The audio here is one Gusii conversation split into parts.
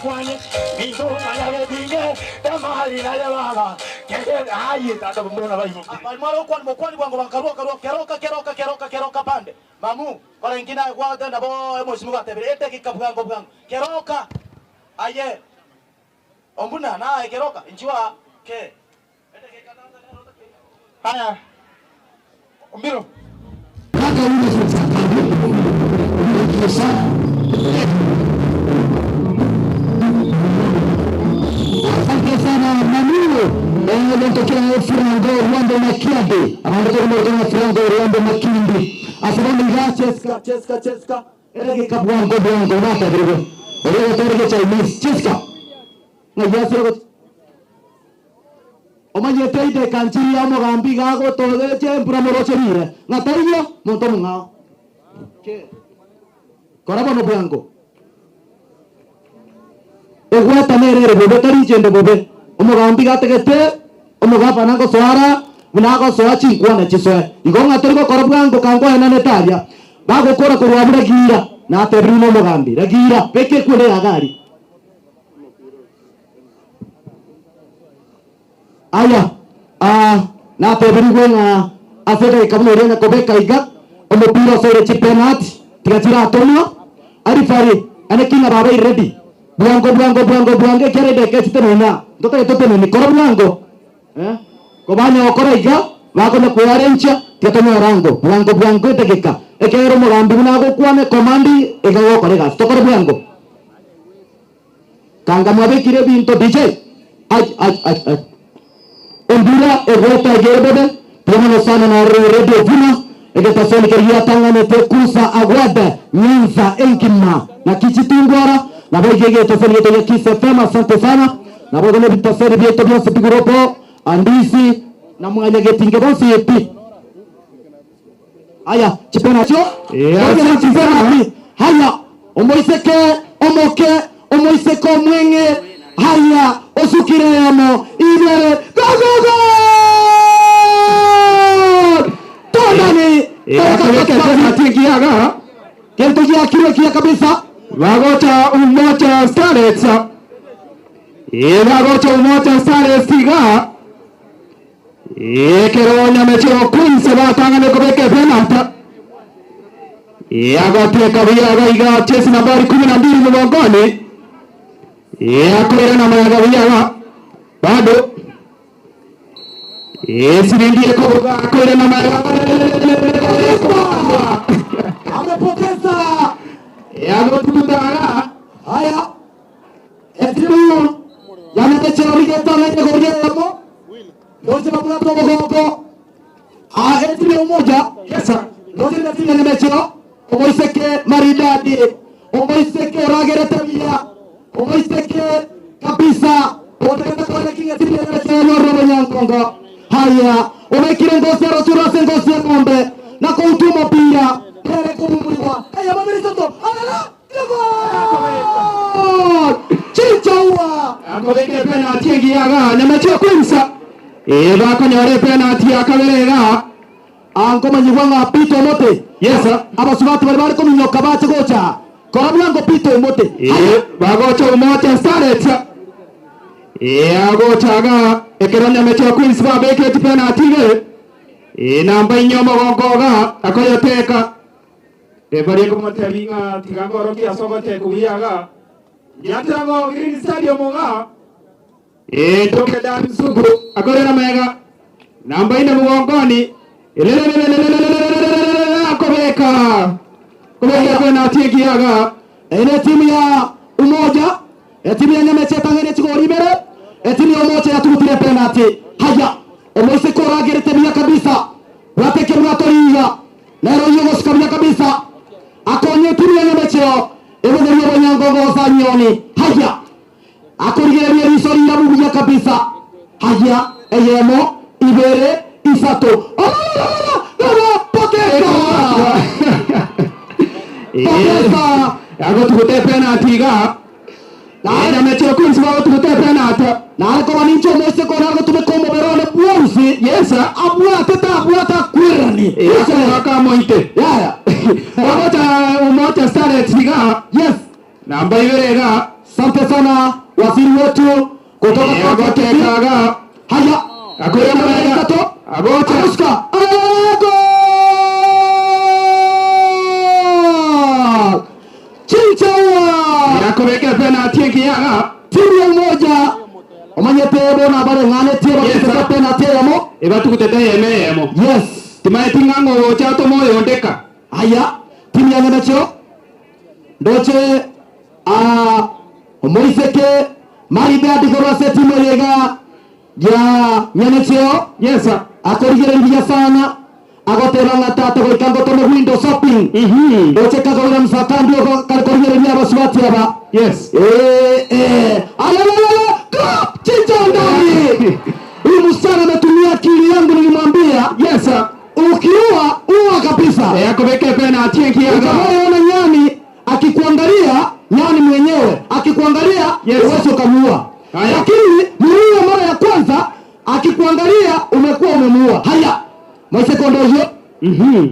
mbakwanie Minto mwanyagetinge Tamari naye baba Kege aye tata mbona baimoki. Bari mware gokwana mokwani bwango bakarua karua keroka keroka keroka keroka pande mamu kora inki naye gwagotenda bo emosimi gwatebire edakika bwango bwango keroka aye ombuna naye keroka inchuo aa ke edakika tata nero otakeire. Haya, Ombiro. Asante sana Manu. Eh, lentokea Frango Rwanda Makiadi. Anaondoka kwa Frango Rwanda Makindi. Asante iga Cheska Cheska Cheska. Erege kabwango bwango nata birego. Erege torege Chinese Cheska. Na yasiro omanyete ideka nchiri ya omogambi gagotogeche embura morocherire ng'ataiyo monto omong'ao kora bono bwango egwata nere ere bobe tari inchende bobe omogambi gatagete omogavana ngosoara buna agosoa chinkwana chisoe igo ng'a tori gokora bwango kangoenanete aria bagokora korwa abwo ragira natebirwe na omogambi ragira beka ekwende ya gari. Aya, aa, nateberigwe ng'a ase edageka buna eria nyakobeka iga, omopira osoire chipenati, tiga chiratomwa, arifari, ane ki ng'a babeire ready, bwango bwango bwango bwango ekiagera edageka echi tenena, ntotagete toteneni, kora bwango, eh, kobanya gokora iga, bakonya kwearenchia, tiga tonyore ango, bwango bwango edageka, ekiagera omogambi buna agokwana ecommand, iga gokora egasi, tokore bwango. Kanga mwabekire ebinto DJ ai ai ai ai Embura egweta egere bobe Tiga mono sana na Radio Vuna egetasoni keria giatang'anete kusa agwade Nyanza engima naki chitungwara nabo iga egetasoni giaito gia Kiss FM asante sana nabo igo nebitasoni biaito bionsi pi group Andisi na mwanyagetinge bonsi pi Aya, chipenachio, Asante sana. Haya, omoiseke omoke, omoiseke omweng'e, haya, osukire eyemo, ibere, go, go, go! Tondani! Akabeka penalty ekiaga Gento giakirwe ekiya kabisa. bagocha Umoja Starlets bagocha Umoja Starlets iga ekero Nyamecheo Queens batang'ane kobeka epenalty agoteka buya iga jezi nambari 12 mgongoni akoirana mayaga buya bado esiringi ekobuga akoirana mayaga Amepoteza. agotutara Haya, etimu yamecheo rigetang'aine goria eyemo, ndoche babwate omogongo. Ah, etimu ya Umoja. Yes, sir. Ndoche na timu ya Nyamecheo, omoiseke maridadi, omoiseke oragerete buya, omoiseke kabisa, otegete kore kinga timu ya Nyamecheo nyororo Nyankongo. Haya, obekire ngosi arochura ase ngosi ya ng'ombe na koutua omopira ere kobumurigwa eya babere isato alala gol chichaua akobeka epenalty egiaga Nyamecheo Queens bakonyora epenalty ya kabere iga ankomanyigwa ng'a Peter Omote Yes, sir. abasubati bari bari kominyoka bache gocha kora bwango Peter Omote bagocha Umoja Starlets agochaga ekero Nyamecheo Queens babekete penalty ibere namba inye omogongo iga akoyoteka refari ekomotebi ng'a tiga ngorokia ase ogoteka buya iga Nyantango Green Stadium iga toke Dan Sugu akorera mega namba ine mgongoni akobeka kobeka penalty egiaga ene timu ya Umoja etimu ya Nyamecheo etang'aine chigori ibere etimu ya Umoja yatugutire penalty haya omoiseke oragerete buya kabisa bwateke bwatoriga nero iyo gosuka buya kabisa akonye etimu ya Nyamecheo ebogoria obonyango gosa nyoni haya akorigereria riso rirabu buya kabisa haya eyemo ibere isato Ololololo, poteza poteza agotugute penalty iga Nyamecheo Queens bagotugute penalty nare koba ninche omoiseke ore agotumeka omobere one bwonsi Yes, sir. abwatete abwate akwerani akamoite yaya bagocha Umoja Starlets iga yes namba ibere iga Sa. Asante sana waziri wetu kutoka Eh, kwa agoteka iga. Haya. Akoya Namba isato. Agocha. Aruska. Gol! Chinchawa! Yakobeka penalty ekiyaga. Timu ya Umoja omanyete bona bareng'anetie Yes, bakiseka sir. penalty eyemo. Ebatugutete eyemo eyemo. Yes. Timaeti ng'a ngogocha tomoyondeka. Haya, timu ya Nyamecheo ndoche ah, omoiseke maridadi korwa ase etimu eye iga ya Nyamecheo Yes sir. akorigereria buya sana agoteba ng'a tata goika ngotome window shopping ndoche kagorera msakandi ogo kare korigereria abasubati aba Yes. Eh, eh. Alalala, go! Chinja ndani. Huyu msichana ametumia akili yangu nilimwambia Yes sir. ukiua ua kabisa. Yakobeka penalty ekiyaga. Utakayeona nyani akikuangalia, nyani mwenyewe akikuangalia, Yes. uweze ukamuua. Haya. Lakini muue mara ya kwanza, akikuangalia umekuwa umemuua. Haya, Moise Kondojo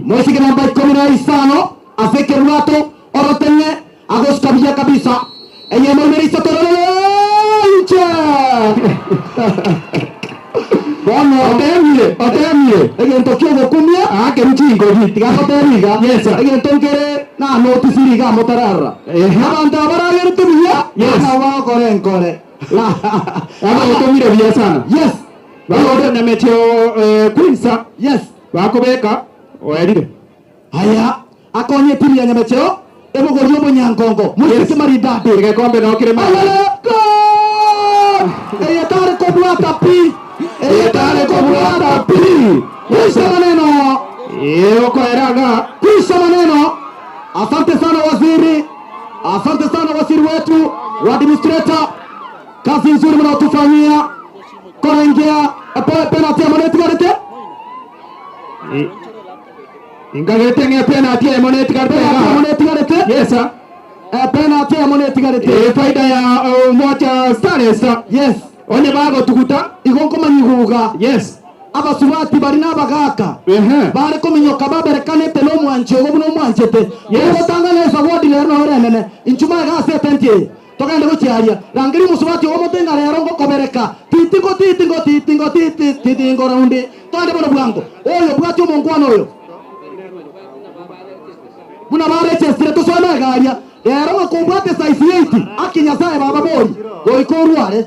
Moise namba 15 aseke rwato orotenge agoskabia kabisa enye maumeriso tororo nche bono Otemire, otemire. egento kiogokumia Akeru chingobi. tigagoteriga Yes, sir. egento nkere na notisiri iga motarara Ehe. abanto abaragerete buya Yes. nabo bagokora enkore Abagotomire buya sana. yes Bagote Nyamecheo eh, Queens yes bakobeka oerire. haya akonye timu ya nyamecheo ebogoria omonyankongo Yes. moiseke maridadi Egekombe nokire ma. Gol! Eyetare kobwata pi eyetare kobwata pi kwisha maneno Eh, okoeraga. kwisha maneno asante sana waziri asante sana waziri wetu wa administrator kazi nzuri mnaotufanyia koraingia penalty ya manetigarete Ingagete ng'e penalty emo netigarete penalty ya iga. manetigarete Yes sir. penalty ya manetigarete Eh, faida ya eh, Umoja Stars. yes Onye bagotuguta. igo nkomanyiguga Yes. abasubati bari n'abagaka Ehe. bare kominyoka baberekanete n'omwanchi ogo buna omwanchete Yes. ogotangana esawadi rero noro enene inchuma egasete ntie togende gochiaria rangeri musubati ogo motenga rero ngokobereka titingo titingo titingo titi titingo raundi togende bono bwango oyo bwati omonkwana oyo buna barechesire tosome egaria rero ng'akombwate size 8 aki nyasaye baba bori goika orware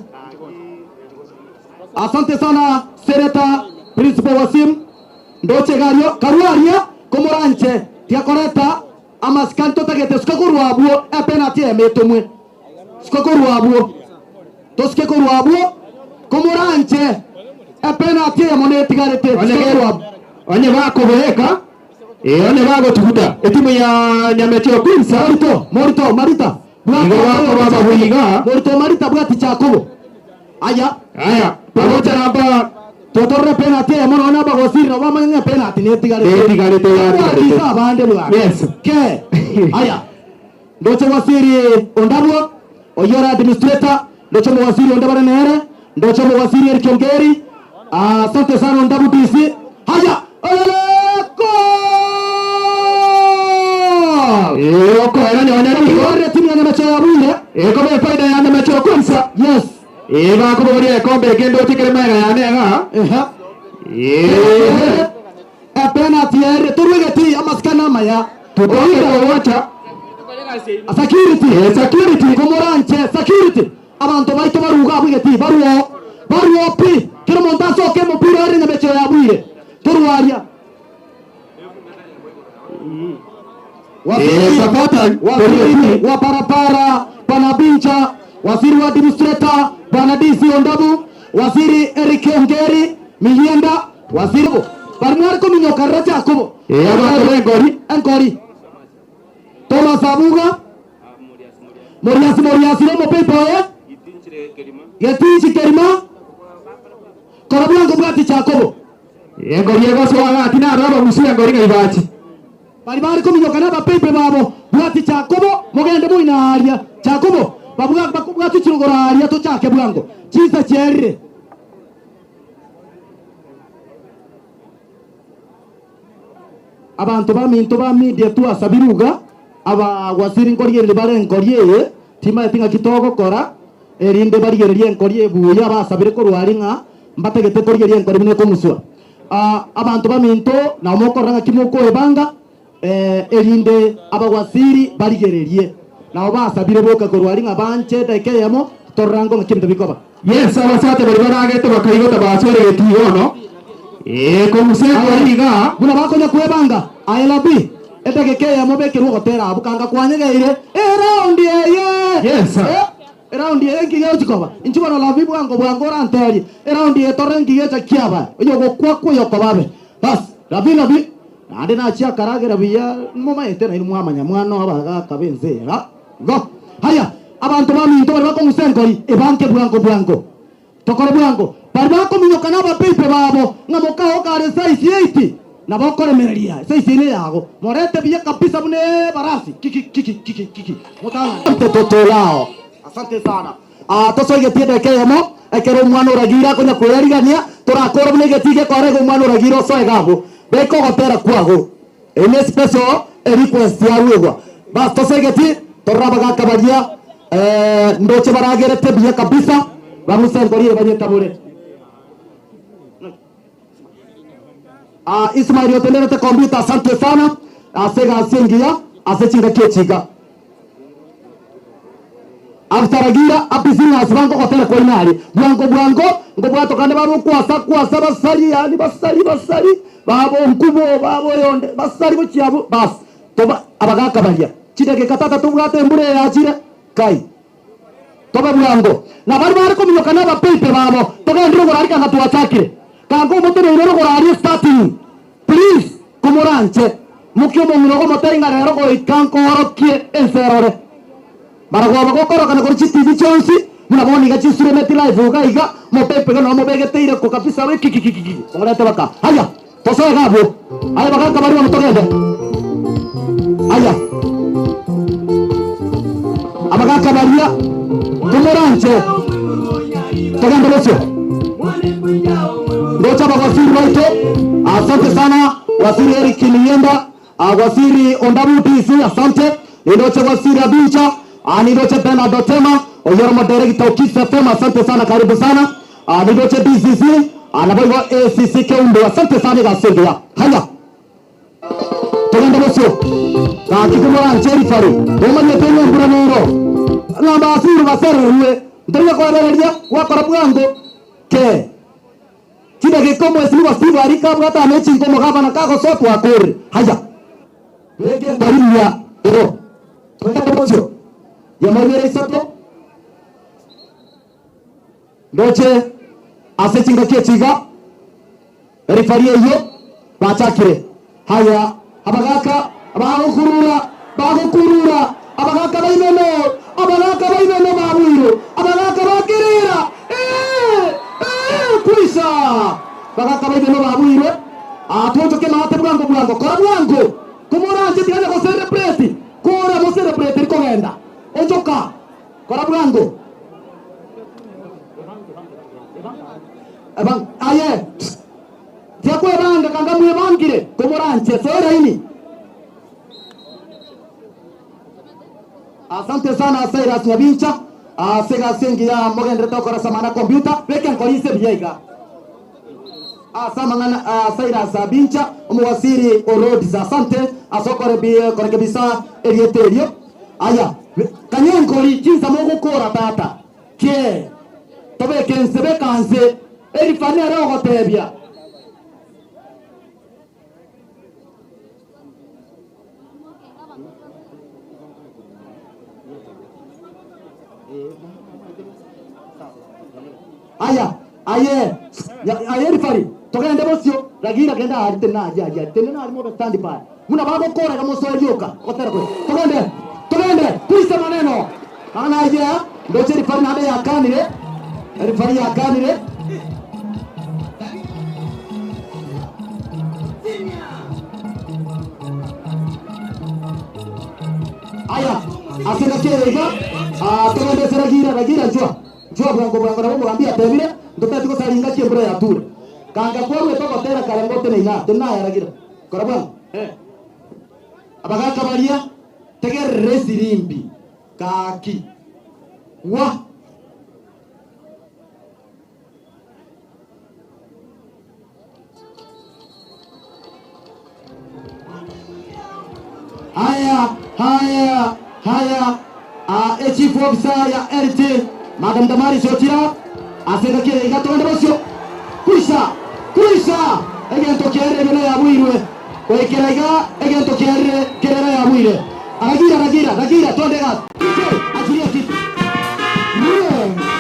asante sana seneta principal wasim ndoche gario karwaria komoranche tiakoreta amasikani totagete suka korwa abwo epenati emetomwe suka korwa abwo tosike korwa abwo komoranche epenati eyemo netigarete Onye suka korwa abwo onye bakobeka. Eh, onye bagotuguta. Etimu ya Nyamecheo Queens. morito morito marita Igo bakoba babuiga. morito marita bwati chakobo aya Aya, bagocha namba totorre penalty eyemo nonye abagosiri nabo bamanye ng'a penalty netigarete Netigarete, yatigarete. Bwatisa abande bwana Yes. ke aya ndoche wasiri ondabwo oyora administrator ndoche muwaziri ondabare nere ndoche muwaziri Eric Ongeri asante sana ondabu DC haya Olele, goal Eh, okoera nyonya nigo. Ore timu ya Nyamecheo ya Bwire Eh, kobe faida ya Nyamecheo Queens. yes Eh, bakoboria ekombe kendo tikere maega ya nega. ehe Eh, epenalty ere turwegeti amasikana amaya tutoke kogocha. security Eh, security. komoranche security abanto baito baruga abwigeti baruo baruo pi kero monto asoke omopira ere nyamechero ya bwire torwaria Eh, supporter. waziri wa barabara bwana Bincha, waziri wa administrator bwana DC Ondabu, waziri Eric Ongeri Miyienda, waziri bari mwari kominyokarra Jacobo Eh, abanto b'engori. enkori Thomas Abuga Moriasi Moriasi nomo oye Getinchi Kerima kora bwango bwati Jacobo Engori egosoa ati na raba musu engori ngaibachi. bari bari kominyoka n'abapepe babo bwati Jacobo mugende muinaria Jacobo babuga bakubwati chirogoraria tochake bwango chisa cherire abantu baminto ba media twasabiruga aba wasiri nkorigereri bare nkori eye Timanyeti ng'aki togokora, erinde barigererie enkori ebuya basabire korwa aria ng'a mbatagete korigereria enkori buna ekong'uswa. Abanto baminto, nao mokorora ng'aki mokoebanga, erinde abawaziri barigererie. Nao basabire boka korwa aria ng'a banche edageka eyemo, torora ango ng'aki ebinto bikoba. Yes, abasacha baria baragete bakaigota basoeregetie bono, ee, kong'usa enkori iga. Buna bakonya kwebanga, aye Labi, edageka eyemo bekerwe ogotera abwo, kanga kwanyegeire eraundi eye. Yes. Eraundi eye nki gegochi koba? Inchuo bono Labi, bwango bwango oranterie, eraundi eye torore nki gecha kiaba, oyogokwa kw'oyokoba abe. Bas, Labi, Labi, naende nachia akaragera buya, momaete nainwe mwamanya mwana o abagaaka b'ense eye. Igo, haya, abanto baminto baria bakong'usa enkori, ebanke bwango bwango. Tokore bwango. Baria bakominyoka nababeipe babo, ng'a mokao kare size eight, nabo okoremereria size eye neyago. Morete buya kabisa buna ebarasi, kiki, kiki, kiki, kiki. Motang'ane. Asante Asante sana. Aa, tosoigetie edageka eyemo, ekero omwana oragiire akonya kweyarigania, torakore buna egetii gekora iga omwana oragiire osoe iga abwo. Beka ogotera kwago. Eye ne special request yaruegwa. Bas tosoigeti torore abagaka baria ndoche baragerete buya kabisa bang'use enkori eye banyetabore. Ah, Ismail otenerete computer asante sana ase egasi engiya ase chingaki echi iga. After Ragira Happy Singers bankogotera kwaino aria bwango bwango nkobwatokane babe okwasa kwasa basari yaani basari basari babo nkubo babo oyonde basari gochia abwo bas toba abagaka baria chidakika tata tobwate embura eye yachire kai tobe bwango na baria bare kominyoka na abapeipe babo togendire ogoraria kanga twachakire kanga omoteneine ore ogoraria starting please komoranche mokia omong'ina ogomotebi ng'a rero goika nkoorokie ense erore. Barabwo bagokorokana korwa chitibi chionsi, buna bono iga chisuremeti live iga iga, mopepe iga nao mobegete ireko kabisa we kikikikiki, omorete baka haya, tosoe iga abwo, aye bagaka baria bono togende, haya, abagaka baria tomoranche togende bosio, ndoche abawaziri baito, asante sana waziri Eric Miyemba. Waziri Ondabu DC, asante. Nindoche Waziri Abinja, nindoche Bernard Otema, oyio ore omoderegita o Kiss FM, asante sana, karibu sana. Nindoche DCC, naboigo ACC Keumbu, asante sana egasi engiya. Haya, togende bosio. Gaki komoranche erifari, omanyete ng'a embura nero. Ng'a Abasiri basererwe, ntorigia koebereria, gwakora bwango ke. Chidageka omwesigwa Steve arika abwate ame chinko omogabana kagosoa twakorire. Haya. Beka enkori buya igo. Togende bosio. Yamo ibere isato. Ndoche ase chingaki echi iga erifari eyio bachakire. Haya abagaka bagokurura bagokurura abagaka baimeno abagaka baimeno babuirwe abagaka bakirira ee ee kwisha abagaka baimeno babuirwe aa twonchoke maate bwango bwango kora bwango komoranche tiganya go celebrate kora mo celebrate rikogenda onchoka kora bwango Ebang aye. Tiakwebanga kanga mwebangire komoranche soe raini. Asante sana Cyrus Nyabincha ase egasi engiya mogenderete gokora ase amang'ana computer beka enkori inse buya iga ase amang'ana Cyrus Abincha omowaziri o roads asante ase okorekebisa erieta erio aya kanya enkori chinsa mogokora tata Kee, tobeke inse, beka nse, Elifa nere ogotebia. Aya, aye, aye Elifari, togende bosio, Ragira genda aria, tenena aria, aria, tenena aria mobe stand by. Buna bagokora iga mosoe rioka, ogotera kwe, Togende, togende, kwisa maneno. Mang'ana ayia, ndoche rifari naende yakanire, erifari yakanire. Aya, ase engaki eye iga, ah, togende ase Ragira, Ragira nchwa, nchwa bwango bwango nabo omogambi atebire, ntoteti gosaria engaki embura yature. Kanga kwarwete ogotera kare ngotene igaa, tenena aya Ragira. Kora bwango. Abagaaka baria, tegerera esirimbi, gaki. Wa. Haya, haya, haya. Ah, e chief officer ya LT Madam Damaris Otira ase engaki eye iga togende bosio. Kuisa, kuisa egento kiarire buna yabuirwe. Goikera iga egento kiarire kerera yabuire. Aragira, ragira, ragira twende egasi. DJ, achiria kiti. Yeah.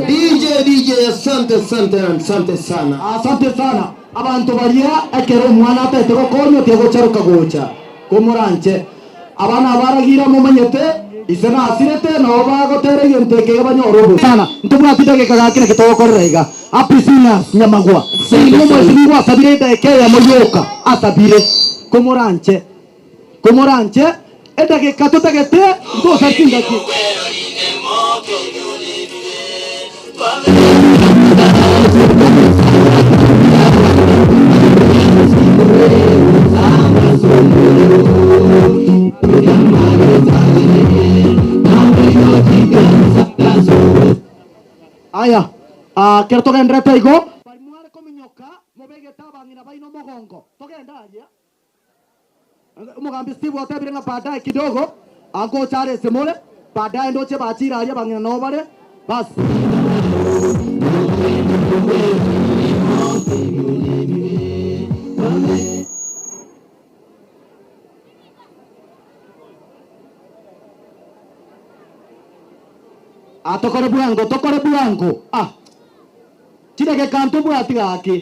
DJ DJ, asante asante asante sana. Asante sana abanto baria ekero omwana ataete gokonya tiagocharoka gocha komoranche abana abaragira momanyete ise nasirete nabo bagotera egento eke banyore obo sana ntobwati dageka gakire ketogokorera iga apisina nyamagwa sino mwesibirwa asabire edageka eyemo yoka asabire komoranche komoranche edageka totagete ntosasindaki. Aya, ah, kero togenderete igo bari mware kominyoka mobegete abang'ina baino omogongo togende aria omogambi Steve otebire ng'a baadaye kidogo agocha are ase more baadaye ndoche bachire aria abang'ina nabo bare basi. Ah, tokore bwango tokore bwango ah chidageka ntobwati gaki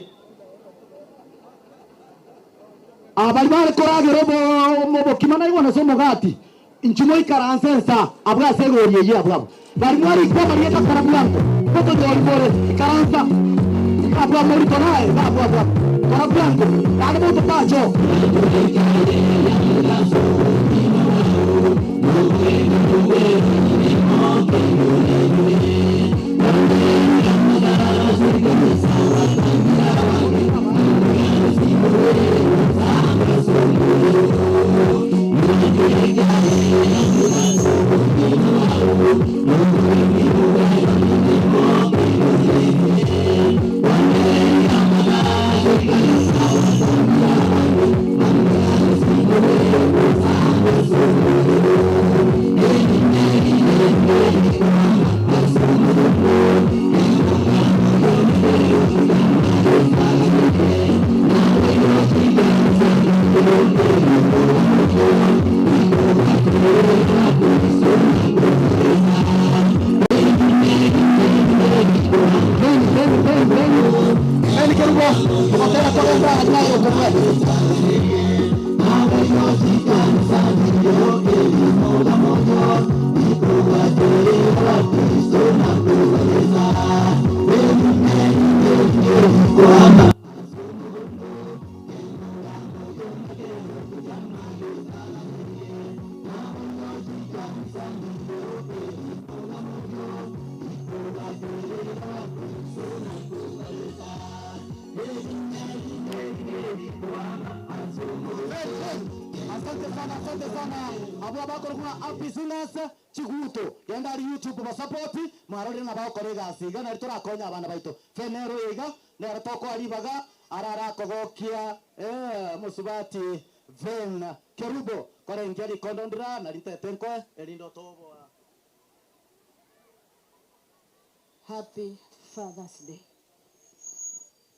abari bare koragera obokima naigwa nase omogati inchu moikaranse ensa abwo ase egori eyio abwo abwo bari mwarikwa barieta kora bwango gotochori more ikaransa abwo morito naye abwo abwo kora bwango naende mototacho. Asante sana, asante sana. Abo abakorwa Happy Singers Chiguto. Genda ari YouTube basapoti mwarorire na bakora egasi iga nari torakonya abana baito. Fenero iga nero tokoa ribaga ararakogokia musubati Ven Kerubo korengia rikondo ndira nari ntete nkoe erindo toboa. Happy Father's Day.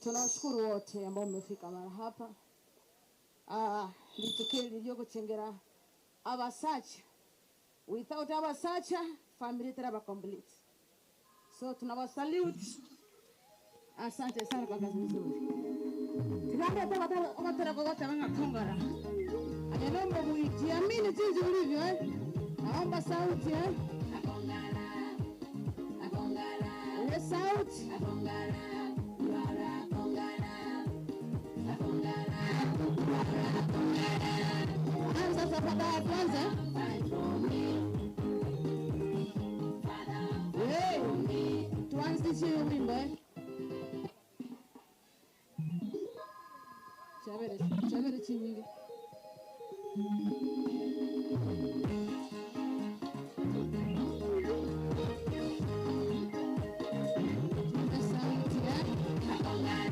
Tunawashukuru wote ambao mmefika mara hapa. Ni tukio liliyokuchengera abasacha. Without abasacha, family teraba complete. So tunawasalute. Asante sana kwa kazi nzuri. Tunaomba kwa kwa kwa kongara. Naomba mujiamini jinsi ulivyo eh. Naomba sauti eh. Ile sauti. Anza safari ya kwanza. Hey, tuanzishe hiyo wimbo eh. Chabere, chabere chinyingi. Sauti eh.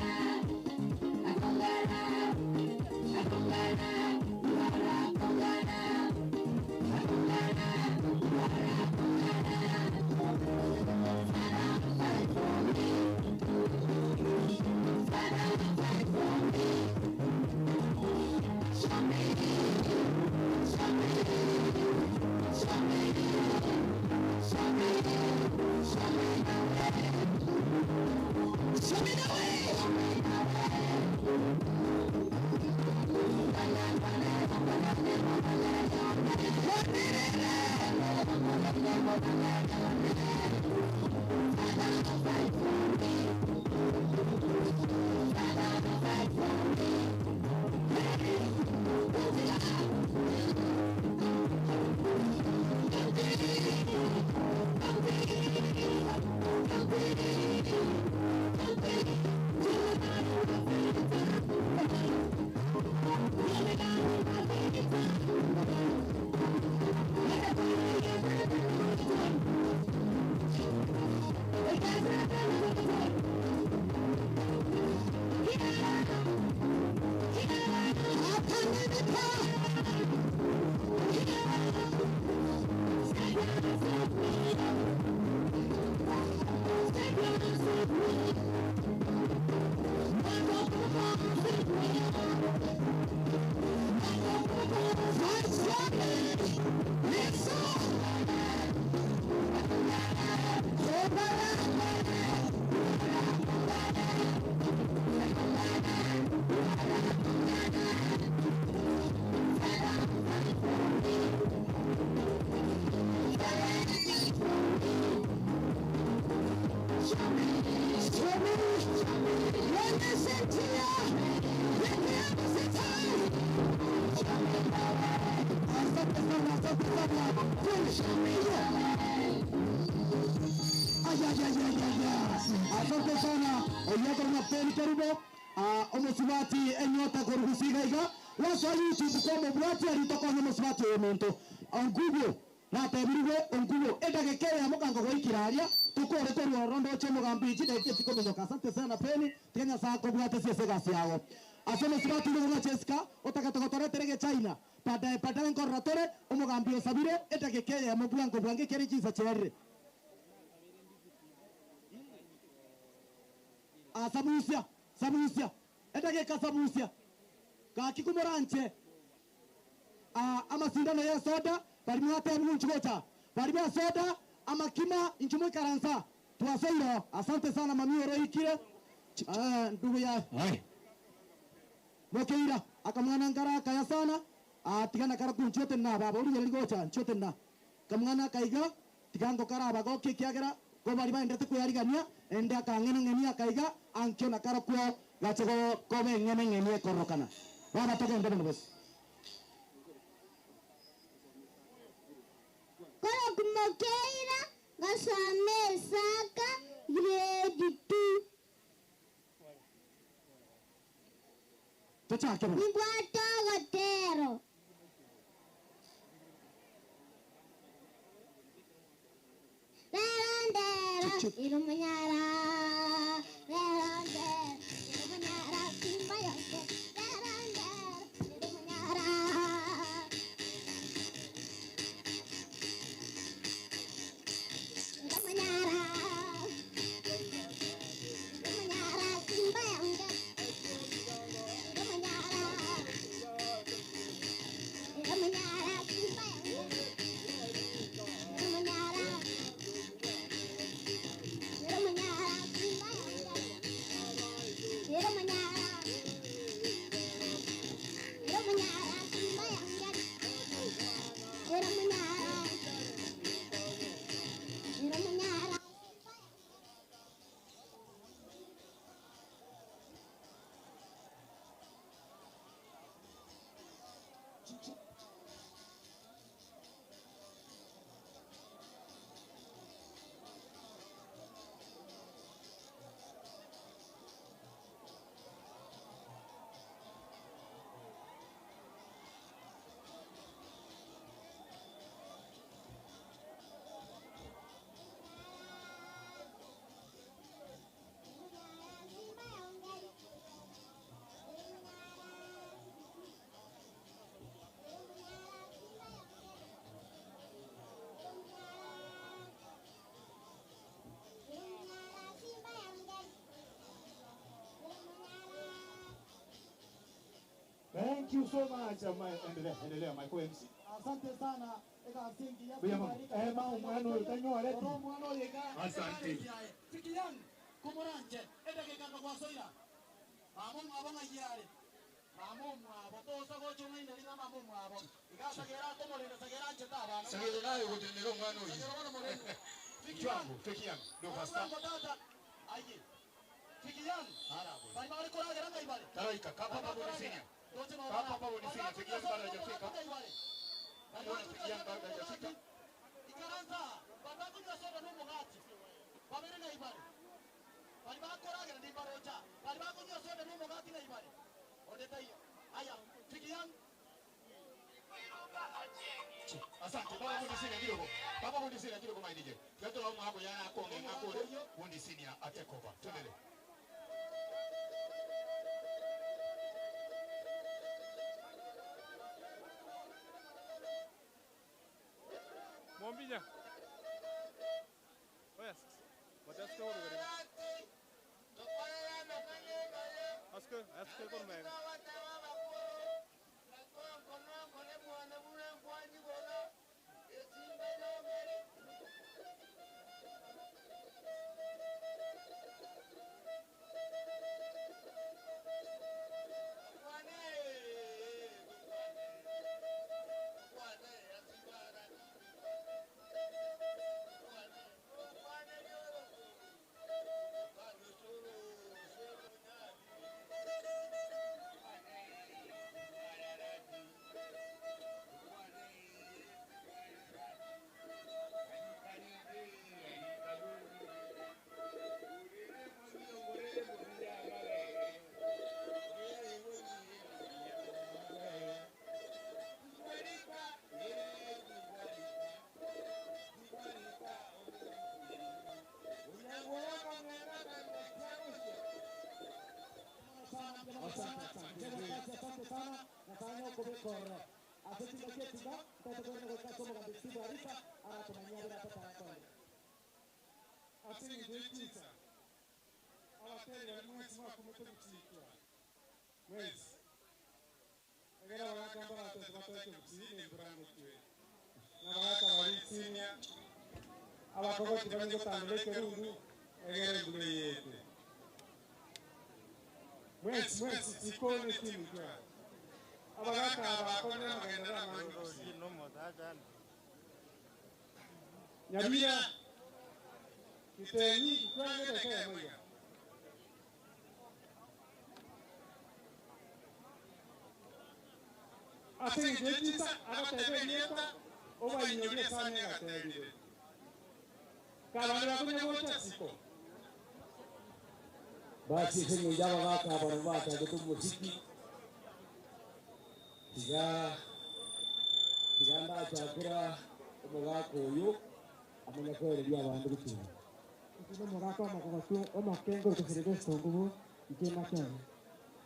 Asante sana oyakorna Pen Kerubo omusubati enyota korugusiga iga waso YouTube kwa mubwati alitokonya musubati oyo muntu ongubo natebirwe ongubo edageka ya mukango goikiraria tukore torwo rondo che mugambi chideke chikomenyoka. Asante sana Peni tiga saa kobwate siese gasi yago ase musubati ngo Jessica otakatogotoreterege China baadaye baadaye nkorora omugambi osabire edageka ya mubwango bwange keri chisa cherre sabusia sabusia edageka sabusia gaki kumuranche amasindano ya soda bari mwate munchigota bari ba soda amakima inchumo karansa tuwasoiro. Asante sana mami oroikire ndugu ya mokeira akamwana ngara kaya sana tigana kara kunchote na baba uri gocha nchote na kamwana kaiga tigango kara bagoke kiagera ko bari baendete kuyarigania ende akang'ena ng'enia akaiga ankio na kara kuo gache go kobe ng'ene ng'enie korokana baba togende bono bose Koro kumokeira gasome saka grade 2. Tochake bono. Ningwata gotero. Irumunyara, rerondera, irumunyara, simba yonke, rerondera, irumunyara. Irumunyara, irumunyara, simba yonke, irumunyara, irumunyara, simba yonke, irumunyara. Thank you so much. Endelea, endelea Michael MC. Asante sana ekasingi ya Buya mama. Eh, ma umwana oyo tanywa leti. Oro mwana oyo ega. Asante. Fikiyan kumuranje edageka ngwasoira. Mamo mwabo ngayare. Mamo mwabo tosa gochunga ina linga mamo mwabo. Igasagera komorenda sagera ncheta abana. Sagera nayo kutenera omwana oyo. Sagera bona moreno. Chwangu, Fikiyan, do pasta. Mwango tata. Aye. Fikiyan. Harabo. Bali bali koragera ngaibale. Taraika, kapa papo ni senior. Kapa papo ni senior, Fikiyan bado hajafika. Mbona Fikiyan bado hajafika? Ikaranza batakunywa soda n'umugati. Babere ngaibale. Bali bakoragera ndi barocha. Bali bakunywa soda n'umugati ngaibale. Odeta hiyo. Aya, Fikiyan. Asante. Baba Bundi senior kidogo. Baba Bundi senior kidogo my DJ. Tuwatola mwako yana akonge ngakore. Bundi senior atake over. Tuendelee. Mombinya. Oya, wataske woro gari. Aske, aske kon me. Asante sana nafanya kubekorera asetingaketinga ntatekorera aratumanyabira tatakole Asingijeetisa abaterera mwezi mwaka umutwe gutsikwa mwezi egera bagakamba batatu batatu kusine mburango twe nabagaka bali senior abakogoti bali gutandura ekerundu egera emburo yete mwezi mwezi sikone timu twa abagaka abakonera magendera amangi nyabira kitenyi twagere kemwega asengejetisa agatebe nieta obainyorie sani agaterire kabandu bakunya gocha siko basi singo jaba gaka abantu batagete umuziki tiga tiga ndachakira umugaka uyu amenya kwereria abantu gutura. Omogaka omogotu omoke ngoroka Silvester Ongubo inche Machani.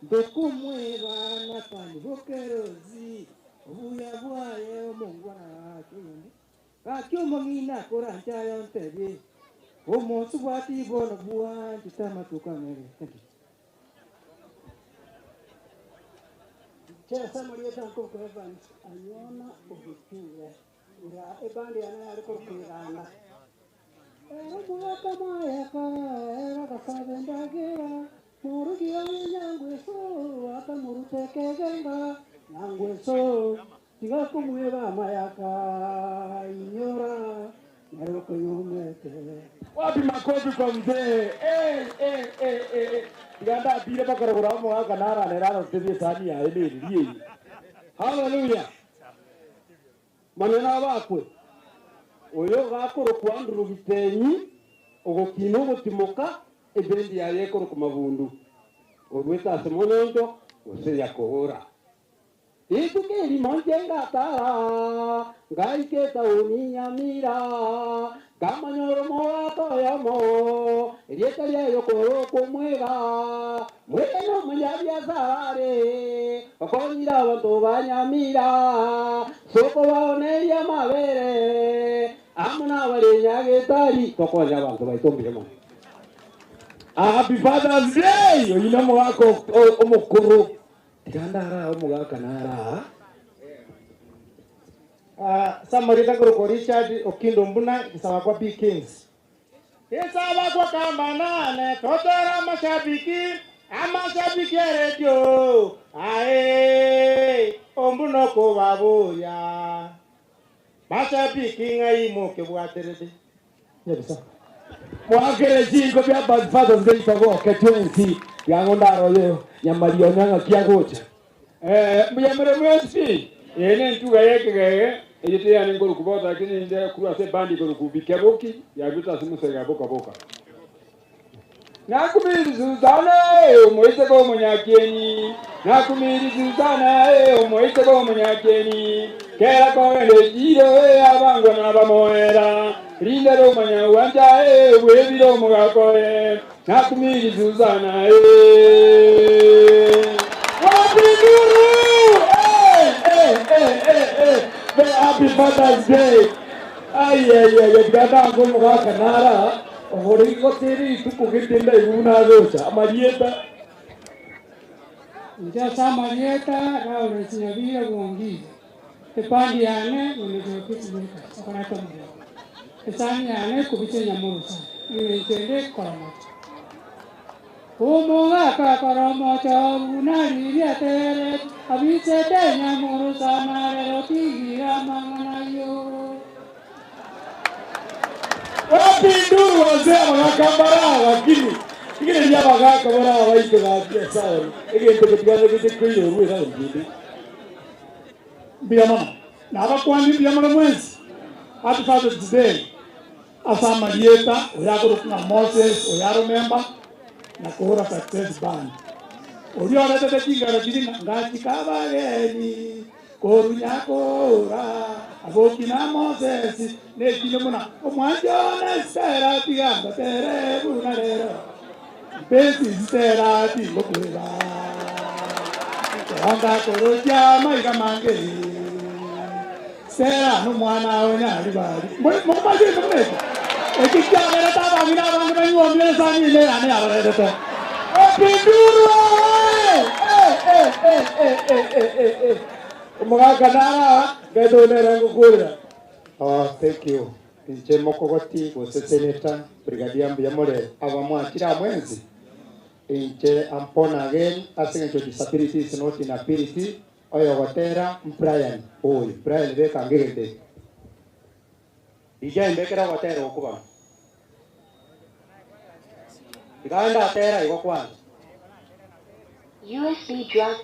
Ndokumweba Nathan Bokerozi obuya bwaye omongwana gaki oyonde gaki omong'ina koranche aye ontebie omosubati bono bwanchete amatuko amere. Thank you. Chesa amarieta nkoruka Evans Anyona Ogeture nga ebandi yane yare koruka Iganda. Ere omogaka mayeka ere agasaba endagera morugi oye Nyangweso akamoruta ekegenga Nyangweso tiga komweba amayaka inyora nere okonyomete. Wapi makofi kwa mzee? Eh, eh, eh, eh, eh. Tiga ndapire bakorogora omogaka naranera arotebie esani yaye neriri eye. Haleluya! Manene abakwe, oyo gakorokwa Andrew Gitenyi, ogokina ogotimoka, ebendi yaye ekorokwa Mabundu, orwete ase monyoncho gose Yakogora. Rituko erimo inche ngatara, ngaika etaoni Nyamira, nkamanyora omogaka oyomo, erieta riaye okorokwa Omwega, Mwega nomonyabiasara are, okonyire abanto ba Nyamira, ase okobaoneria amabere, amo nabare Nyagetari, tokonye abanto baito mbuya mono. Happy Father's Day! Oyio nomogaka omokoro. Tiga ndare aa omogaka nare aa. Ase amarieta nkorokwa Richard Okindo Mbuna, Gisabakwa B Kings. Gisabakwa kamba nane totore amashabiki, amashabiki a radio, aye Ombuna okobaboria mashabiki ng'ai mokebwaterete. Nyabisa. Moakere chinko bia Bad Fathers Day togoke twensi yango ndaroyo nyamarionya ng'aki agocha. Eh, mbuya more mwensi. Eye nentuga y'ekegege eye teyane nkoruku bosa, lakini inde korwa ase ebandi ekoruku Bikeboki yarwete ase mosega boka boka. Nakumiri Susana eh, omoiseke omonyakieni, Nakumiri Susana eh, omoiseke omonyakieni, Kera kogenda echiiro eh, abangwa nabamoera, Rinde romanya gwancha eh, bwebire omogaka oye, Nakumiri Susana eh. Wapi nduru? Eh, eh, eh, eh, eh. Be happy Father's Day. Ai, ai, ai, ai, tiga ndango omogaka nara, ogore gotera rituko gete ndaigu buna agocha, amarieta. Inche ase amarieta Lawrence Nyabire Bwongire, epandi yane Nyamecheo Peacemakers, okoreta omorembe. Esani yane ekubicha enyamurusa, engencho ende ekoromocha. Omogaka akoromocha buna riria aterete, abisete enyamurusa narero tigire amang'ana ayio. Wapi nduru wazee abagaka mbara lakini igereria abagaka bara baito gaki Nyasaye egento getigane gete koirorwa era ngende. Mbuya mono. Nabakwani mbuya mono mwensi. Happy Father's Day. Ase amarieta oyo akorokwa ng'a Moses oyo aromemba na kora Success Band. Oria oretete chingero chiria ng'a ngachika abageni korunya kora aboki na Moses nekinde buna omwancho one Stella tiga ngotere buna rero mpensi Stella tingokweba Tohonga korokia maiga mange Stella nomwana o Nyaribari mokomachete buna eke eki kiaberete abang'ina abange banyuomire esani ime yane yabarerete Opinduru eh eh eh eh eh eh eh eh omogaka nara ngaito nere ngokurira. Oh, thank you. Inche mokogoti gose senator brigadier mbuya more abamwachire amwenzi inche am born again ase eng'encho disability is not inability oyo gotera Brian oyo Brian beka ngegete DJ mbekera ogotera okuba Tiganda atera igo kwanza. USB drive.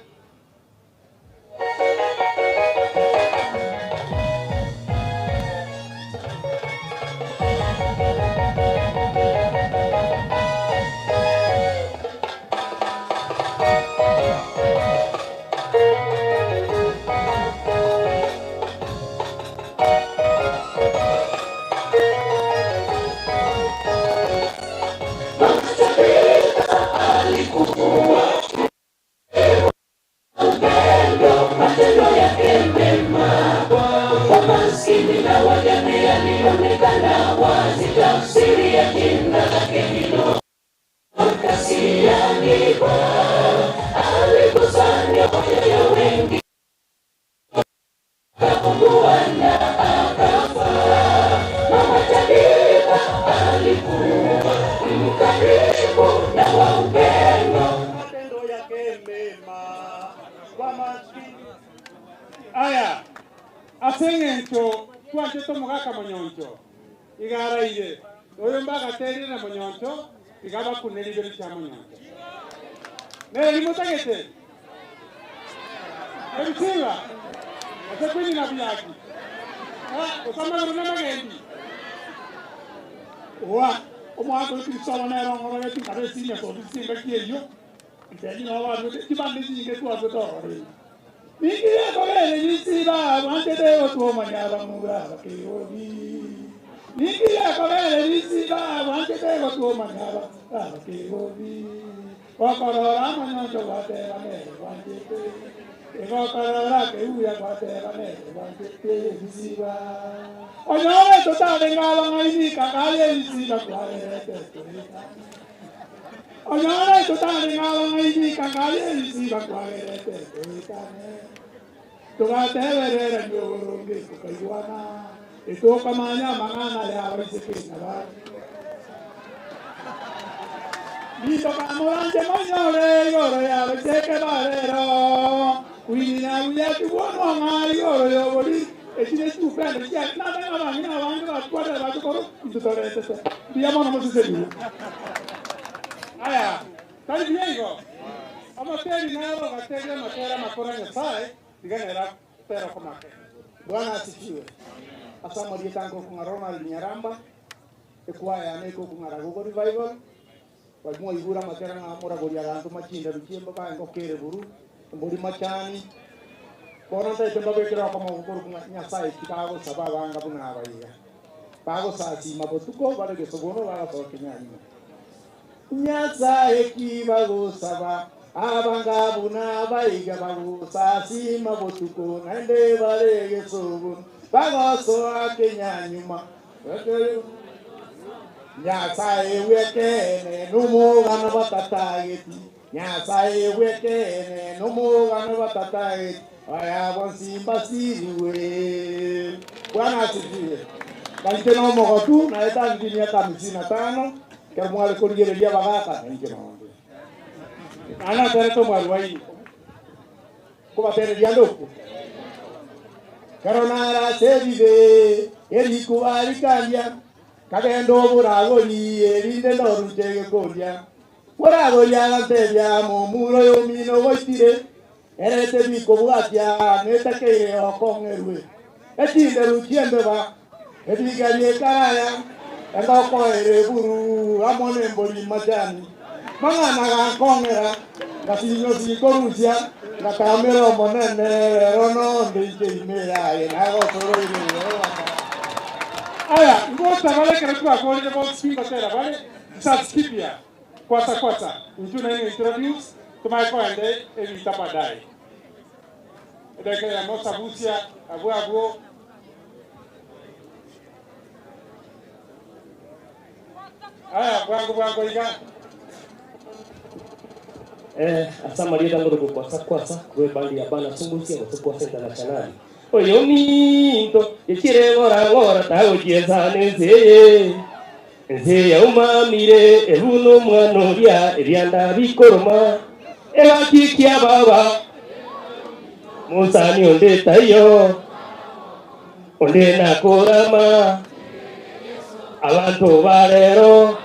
Aya, ase eng'encho twanchete omogaka monyoncho, iga araire, na oyo mbagaterire na monyoncho, tiga abakune ribero chia monyoncho. Neri motagete? Ebisiba, gose kwini na buyaki, gose amagoro na amagendi. Oa, omwaka oyo Kristo nere ong'ororeti nkabe esini ase ofisi engaki eyio, Inche nao baruete chibande chinyinge twaruete ororo ime. Ninki gekogera ebisiba bwanchete gotwomania abamura abakerobi? Ninki gekogera ebisiba bwanchete gotwomania abamura abakerobi? Gokorora amonyoncho gwateba nere bwanchete, egokorora keuya gwateba nere bwanchete ebisiba. Onyore totarenge abang'aini kakaye ebisiba kwarerete toetanie. Onyore totarenge abang'aini kakaye ebisiba kwagerete toetane. Togatebererania oboronge tokaigwana, etokamanya amang'ana y'abaiseke na bang'ina. Nitokamoranche monyore igoro y'abaiseke ba rero, kwinina buya tibwonwa ng'a igoro y'oboriri, echi nechikupendo chiane, nabe ng'a abang'ina abange batwarire abachokoro, intwe toretete. Mbuya mono mosesenigwe. Aya, tari buya igo? Omoteri naro ogateria amatera amakoro a Nyasae, tiga nere atere okomake. Bwana asifiwe. Ase amarieta nkokong'a Ronald Nyaramba, ekwaya yane ekokong'a Ragogo Revival, baria mwaigure amatera ng'a moragoria agantoma chindaru chi'embaga engoko ere buru, embori machani. Bono ntaete mbabekere okomo gokorokwa ng'a Nyasae tigagosaba abanga buna aba iga. Bagosasima botuko bare gesobono bagasoa kenyanyima. Nyasae ki bagosaba abanga buna abaiga bagosasima botuko naende bare gesobono bagosoa kenyanyuma. Nyasae bw'ekeene nomogano batatageti, Nyasae bw'ekeene nomogano batatageti, aya bonsi mbasirigwe. Bwana asifiwe. Nainche nomogotu, naye tangire emiaka hamsini na tano, ekero mware korigereria abagaka, nainche nonde. Naende naterete omwarubaini. Kobatereria ande okwo. Ekero nare ase ebibe, erikuba rikandia, nkagenda oboragori, erinde ndorunche egekondia. Moragori agantebia, Momura oyo omino ogoitire, ere tebikobwatia, netakeire okong'erwe. Echinderu chi'embeba, ebiga bi'ekaraya, engoko ere eburu, amo nembori machani. Mang'ana gankong'era, ngasinywa sinkorusia, ngatamera Omonene, rero nonde inche ime yaye, nagosoroire Yehova. Aya, ngocha bare ekero twakorire bonsi pi ngotera bare, Kizazi kipya, kwasa kwasa, intwe nainwe introduce, tomanye koenda ebita baadaye. Edageka eyemo sabusia abwo abwo. Aya bwango bwango iga. Eh, ase amarieta ngorokwa kwasa kwasa korwa ebandi ya Bana Sungusia gose Kwasa Internationali. Oyo ominto echire ng'ora ng'ora tagochiesa nense eye. Ense yaumamire ebu nomwana oria ebianda bikoroma egaki kia baba mosani onde taiyo onde nakorama abanto ba rero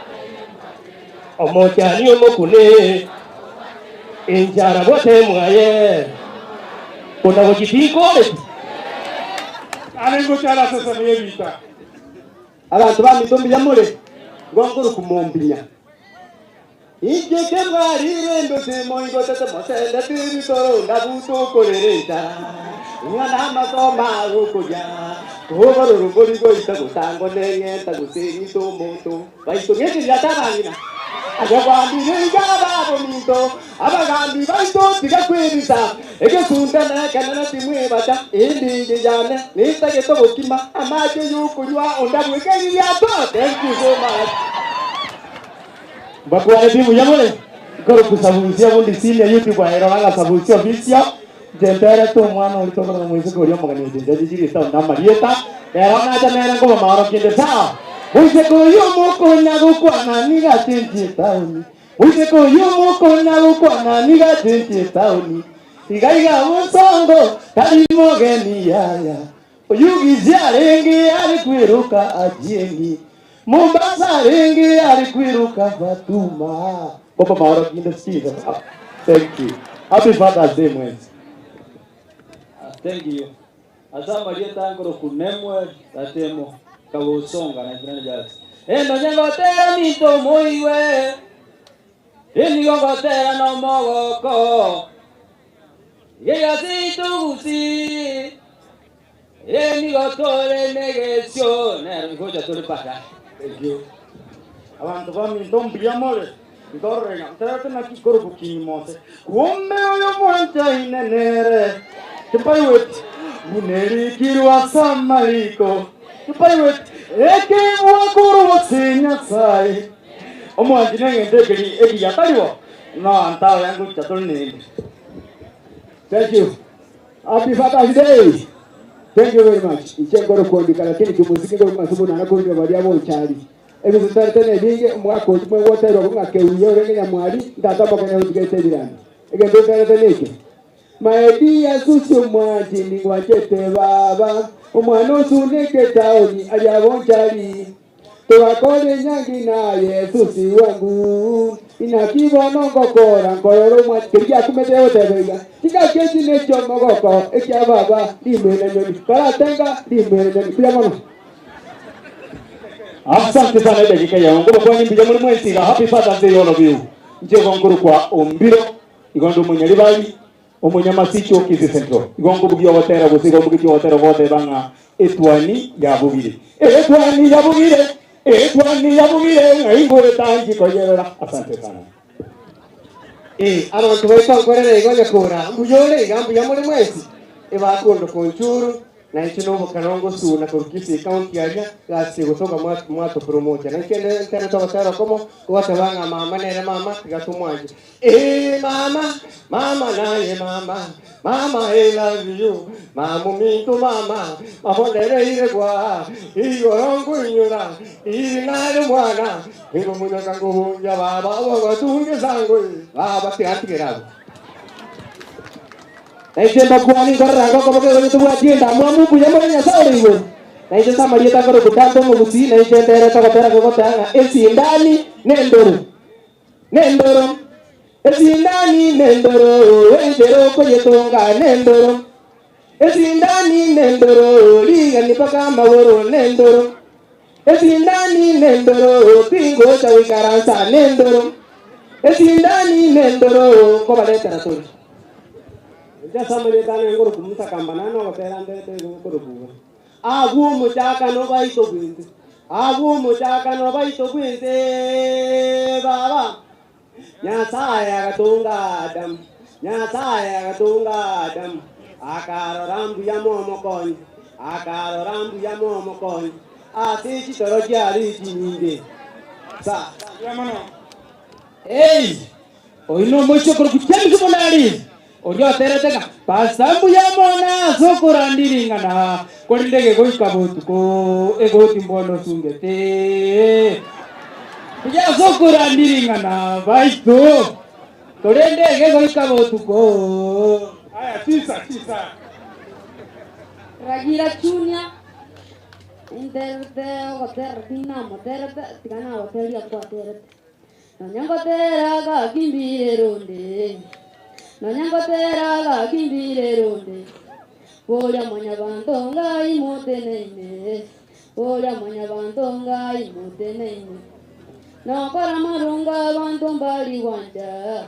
omochani omokune enchara bote mwaye kona gochi tinkoreti. Are ngochara ase ensemo y'ebiita. Abanto baminto mbuya more, igo nkorokwa mombinya. Inche kebwarire ndose moigotete mosendete ebitoro ndabuta okorera enchara, ng'a namaso magokoria, kobororo mbori goita gotango neng'enta gose ng'ite omonto. Baito ng'ekeria ase abang'ina, Aye gwambire iga ababominto, abagambi baito tiga kwebisa, egesunte nekenene timwebacha, endingi yane nintagete obokima, amache yokonywa ondabweke ebibiato. Thank you so much. Mbakwaneti mbuya more? Nkorokwa Sabusia bundi senior YouTube aye rora ng'a Sabusia official inche nterete omwana oria tokorora moiseke oria omogeni oche inche chichiri etown na amarieta rero nacha nere nkobomaorokia inde sawa moiseke oyio omokonya gokwana nigo achenchie etown moiseke oyio omokonya gokwana nigo achenchie etown. Iga iga bosongo tari mogeni yaya Oyugisi arenge ari kwiruka Ajiengi Mombasa arenge ari kwiruka Fatuma Bobo Mauro Kindo Steve. Thank you. Happy Father's Day mwenzi. Thank you. Ase amarieta nkoroku Nemuel Ratemo Kabosonga 99 Jazz. Endo nyengotera minto moiwe Enigo ngotera nomogoko Gegasitugusi Enigo tore negesio Nero igocha tore pata. Thank you. Abantu baminto mbuya more ntororega nterete naki koroku mose kumbe oyo mwancha inenere kipaiwet bunerikirwa samariko kipaiwet ekebwakorwose nyasaye omwanchi neng'ende ekeri ekiyataribo no antawe yangu chatol nende. Thank you. Happy Father's Day. Thank you very much. Ichengoro kuandika lakini kimuziki ngo masubu na nakundi baria bonchari. Ebizo tare binge mwako mwe wote ro ngake uyo renge nyamwari ndata mokene utigete birani. Egendo tare teneke. Maedi ya susu mwanji ni wachete baba omwana osuneke taoni aria bonchari. Tugakore nyangi na Yesu si wangu inakibono ngokora nkororo mwa keria kumete otebega kikakechi necho mogoko ekia baba limene nyoni karatenga limene nyoni kuya mono. Asante sana dakika ya ngoma kwa nimbi muri mwensiga happy Father's Day all of you. Nje gonkuru kwa ombiro igondo munyalibali omunyamasicho Kisii Central. Igongo bugio gotera gusigo bugio gotera gote banga etwani ya bugire. Etwani ya bugire. Etwani ya bugire ngaingure tangi koyerera. Asante sana. Abantu baitwa nkorera igo nyakura mbuyore iga mbuya muri mwesi ebakondo konchuru na icho nobo kanongo suna kurukisi county aria gasi gusoka mwato promote na ikende ntere to batero komo kubatabanga mama nere mama tigatumwanje mama mama naye mama mama I love you mamu mintu mama mabondere ire kwa igorongo inyura iri mwana iro munyoka nguhunja baba bogotunge sango baba tigatigerago Naije mbakwani ngorora ngoko boke gonya tubwatie ndamwamu mbuya more Nyasaye ore igoro. Naije samarieta ngoro kutanto mugusi naije ndere togotera gogotanga esindani nendoro. Nendoro. Esindani nendoro endero koyetonga nendoro. Esindani nendoro ligani paka amagoro nendoro. Esindani nendoro pingo cha wikaransa nendoro. Esindani nendoro kobaletera tori. Njasamarieta ngoro kumusakamba nano gotera ndete ngoro kuga abu muchakano baito bwinze abu muchakano baito bwinze baba Nyasaye akatunga Adamu Nyasaye akatunga Adamu akarora mbuya momokonyi akarora mbuya momokonyi ase chitoro chiari chinyinge sa Ei, oino mocho koro kuchemi kumonari. Orio atereteka pasambu ya mona sokorandiringana korindege goika botuko egoti mbono sungete. Ya sokorandiringana baito. Torendege goika botuko. Haya, tisa tisa. Ragira Junior interte ogoter dinamo terte tigana goteria kwa terte nonyangotera gakimbire runde nonyangotera gakimbire runde boria mwanyabanto ngai muteneine boria mwanyabanto ngai muteneine nokora marunga bantu mbali wanja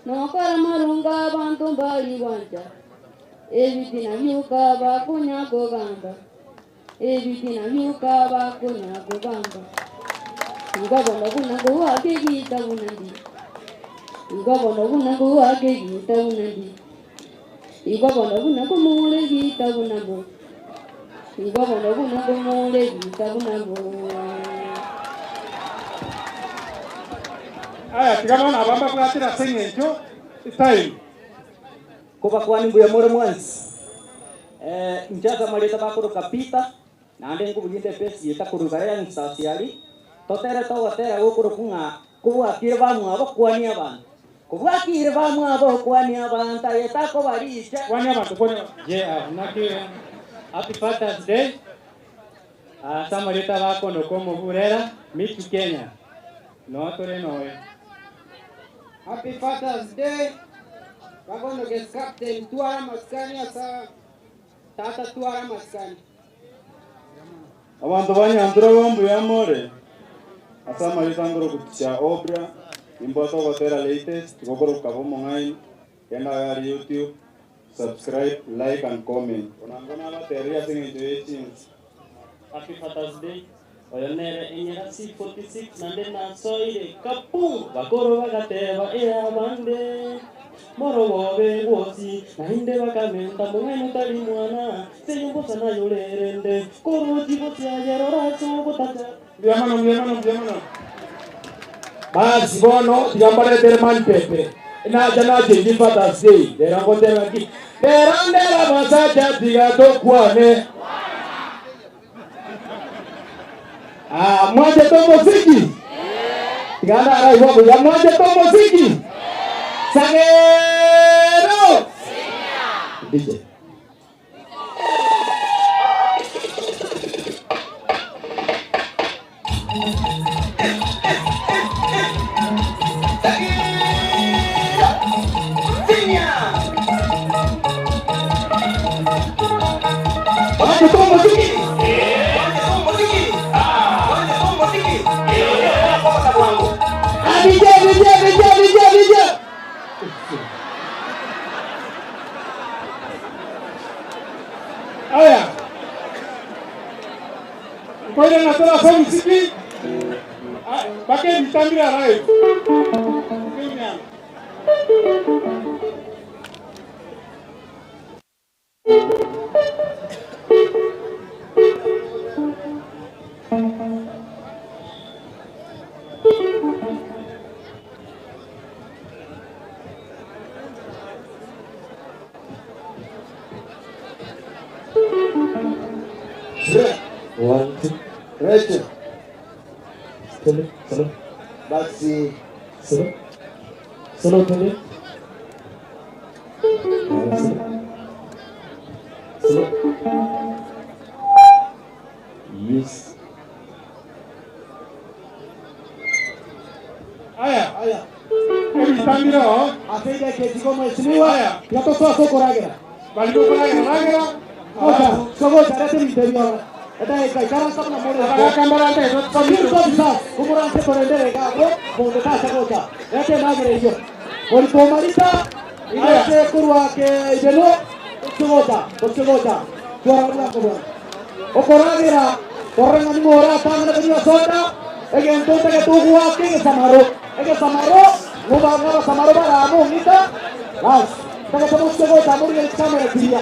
nokora marunga bantu mbali wanja ebitina byuka bakunya kugamba ebitina byuka bakunya kugamba ngabona buna nguwake gita bunandi ngabona buna nguwake gita bunandi ngabona buna kumule gita bunambo ngabona buna kumule gita bunambo. Aya, tigana abamba bwatira seng'encho time. Kuba kwani mbuya more mwensi njaza maleta bakuru kapita nande nkubuginde pesi yeta kurugara ya nsasiali totere togotera gukuru kung'a kubwakire bamwe abakwani abantu. Kobwakire bamwabo kwania abantu aye takobaricha. Kwania abantu kwania. Yeah, naki happy Father's Day. Samarita bakono komoburera mitu Kenya. No tore noe. Happy Father's Day. Bagono guest captain twara maskani asa tata twara maskani. Abantu banyantura bombu yamore. Asa maritangoro kutisha obra imboto gotera latest gokoro kabo mongai kenda yari YouTube subscribe like and comment. Onangona bateria singe joyechins. Happy Father's Day. Oyo nere enyera C46 nande nasoire kapu bakoro bagateba eyabande morogobe gwosi nainde bakamenta mung'aino tari mwana seyombosa nayorerende korochi gosiayerora sogotata Mbiamano mbiamano mbiamano. Basi bono tigambaretere mani pepe. Naja naje ndi Father's Day. Lero ngotera ki. Lero ndera basacha tigatokwane. Ah, mwaje to muziki. Tiganda ara ibo ya mwaje to muziki. Sagero. DJ. Mwaje to muziki. Ah, DJ, DJ, DJ, DJ, DJ. Aya. Ngoja natoa somo siki. Bake nitambira right. Kenya. One, two. Rachel. Hello, hello. Basi. Hello. Hello, hello. Hello. Yes. Aya. Aya. Ebitambiro. Ateide ketiko mheshimiwa. Aya. Yatotoa soko ragera. Baliko ragera. Gocha, sogocha rete interior. Eta eka ikaransa na more. Abakambara nte Sabir kabisa. Kumurante torendere gabo. Bonde ta sogocha. Rete nagere iyo. Oritomarita inese kurwa ke ibeno sogocha, sogocha. Tuara blanco bwana. Okoragera torrenga ni mora tangana kenya soda. Ege entonces que tu gua ke samaro. Ege samaro nuba ngaba samaro bara amu ngita. Bas. Taka tamo sogocha muri el kamera kiria.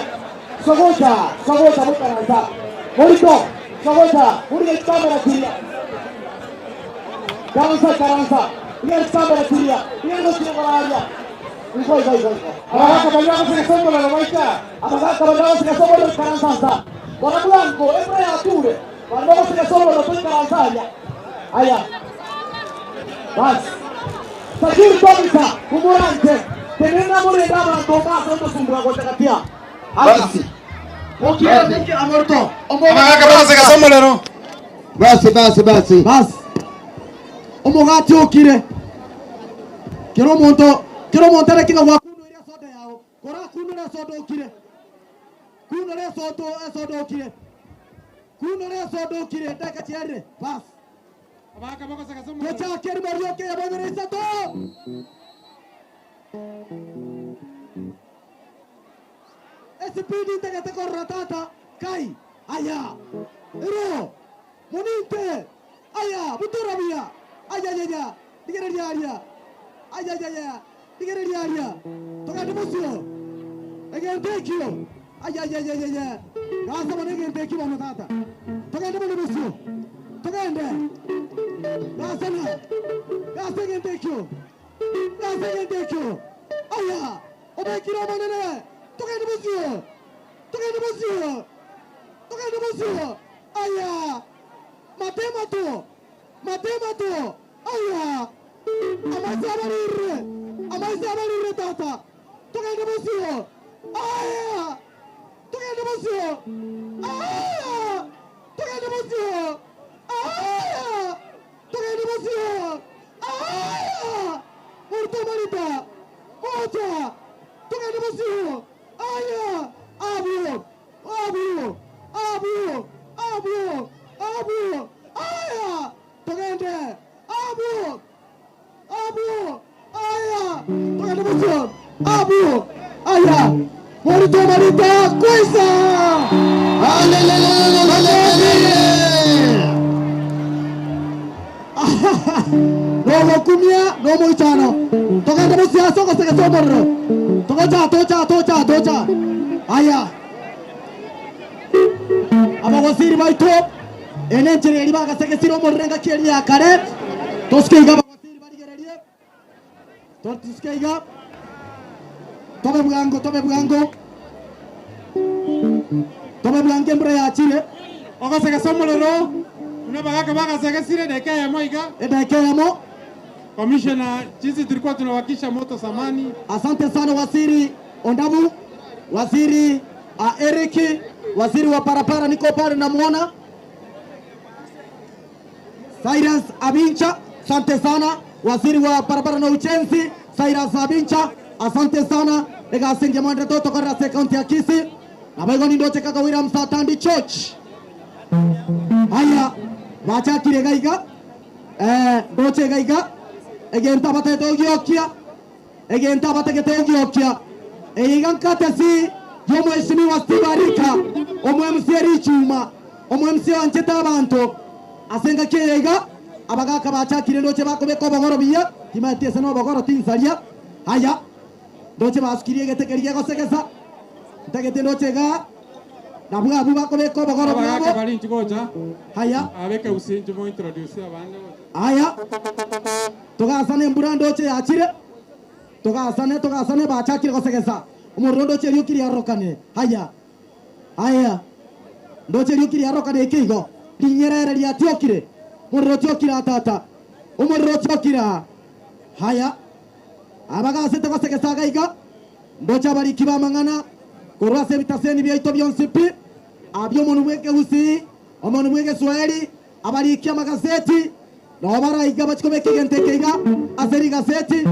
Sogocha, sogocha mukaranza. Morito, sogocha, muri el kamera kiria. Karansa karansa. Ier kamera kiria. Ier gochira koraria. Iko iko iko. Abagaka baliako sikasomola na maisha. Abagaka baliako sikasomola karansa. Bwana Blanco, embre ature. Baliako sikasomola to karansa ya. Aya. Bas. Sakir kabisa kumurante. Tenena muri ndaba ndoma sondo sumbra kwa takatia. Basi. Okiera niki amorto. Abagaka basikasomola no. Basi basi basi. Basi. Omogati okire. Kero monto, kero monto ara kinga wa kuno iria soda yao. Kora kuno iria soda okire. Kuno iria soda soda okire. Kuno iria soda okire ndaka chiare. Bas. Abagaka bakosekasomola. Tocha keri morioke ya bonyere isato. Esipidi tegete korratata kai aya ero moninte aya butura bia aya aya aya digere ria aya aya aya digere ria togende musio egente ekio aya aya aya aya gasa bone egente ekio bono tata togende bone musio togende gasa na gasa egente ekio gasa egente ekio aya obekire omonene togende musio togende musio togende musio aya matema tu matema tu aya amasabarirre Amaisa abarire tata. Togende bosio. Aya! Togende bosio. Aya! Togende bosio. Aya! Togende bosio. Aya! Morito marita. Mocha. Togende bosio. Aya! Abuo. Abuo. Abuo. Abuo. Abuo. Aya! Togende. Abuo. Abuo. Aya! Togende bosio. Abuo. Aya! Morito marita. Kwesa! Nogokumia nomoichano togende bosio ase ogosegesa omorero togocha tocha tocha tocha aya abagosiri baito ene enchera eri bagasegesire omorero engaki eri ya kare tosuke iga abagosiri barigererie tosuke iga tobe bwango tobe bwango tobe bwango embura yachire Ogosegesa omorero buna abagaka bagasegesire edakika eyemo iga. Edakika eyemo. Commissioner, jinsi tulikuwa tunawakisha moto zamani. Asante sana waziri Ondabu, waziri uh, Eric, waziri wa barabara niko pale namuona. Cyrus Abincha, asante sana waziri wa barabara na ujenzi Cyrus Abincha, asante sana egasinge mwende toto korera se county ya Kisii nabaigo nindoche kaka William Satandi Church. Haya bachakire gaiga eh, ndoche gaiga egento abatete ogiokia egento abategete ogiokia eiga nkatesi y'omweshimiwa Steve Arika omo MC erichuma omo MC wanchete abanto ase engaki eye iga abagaka bachakire ndoche bakobeka obogoro buya timaeti ase na obogoro tinsaria haya ndoche basukirie egete keria gegosegesa ntagete ndoche iga nabwo abwo bakobeka obogoro Abagaka bwabo bari inchi gocha. Haya. Abeke gusii inchi mo introduce abande gocha. Aya, togasane embura ndoche yachire, togasane togasane bachakire gosegesa omorero ndoche erioki riarorokane. Haya, haya, ndoche erioki riarorokane eke igo, rinyerere riatiokire, omorero otiokire aa tata, omorero otiokire aa. Haya, abagasete gosegesa iga iga, ndoche abariki b'amang'ana korwa ase ebitaseni biaito bionsi pi, abio omonwe bw'ekegusii, omonwe bw'egeswahili, Abariki amagaseti nao baraiga bachie kobeka egento eke iga ase rigaseti,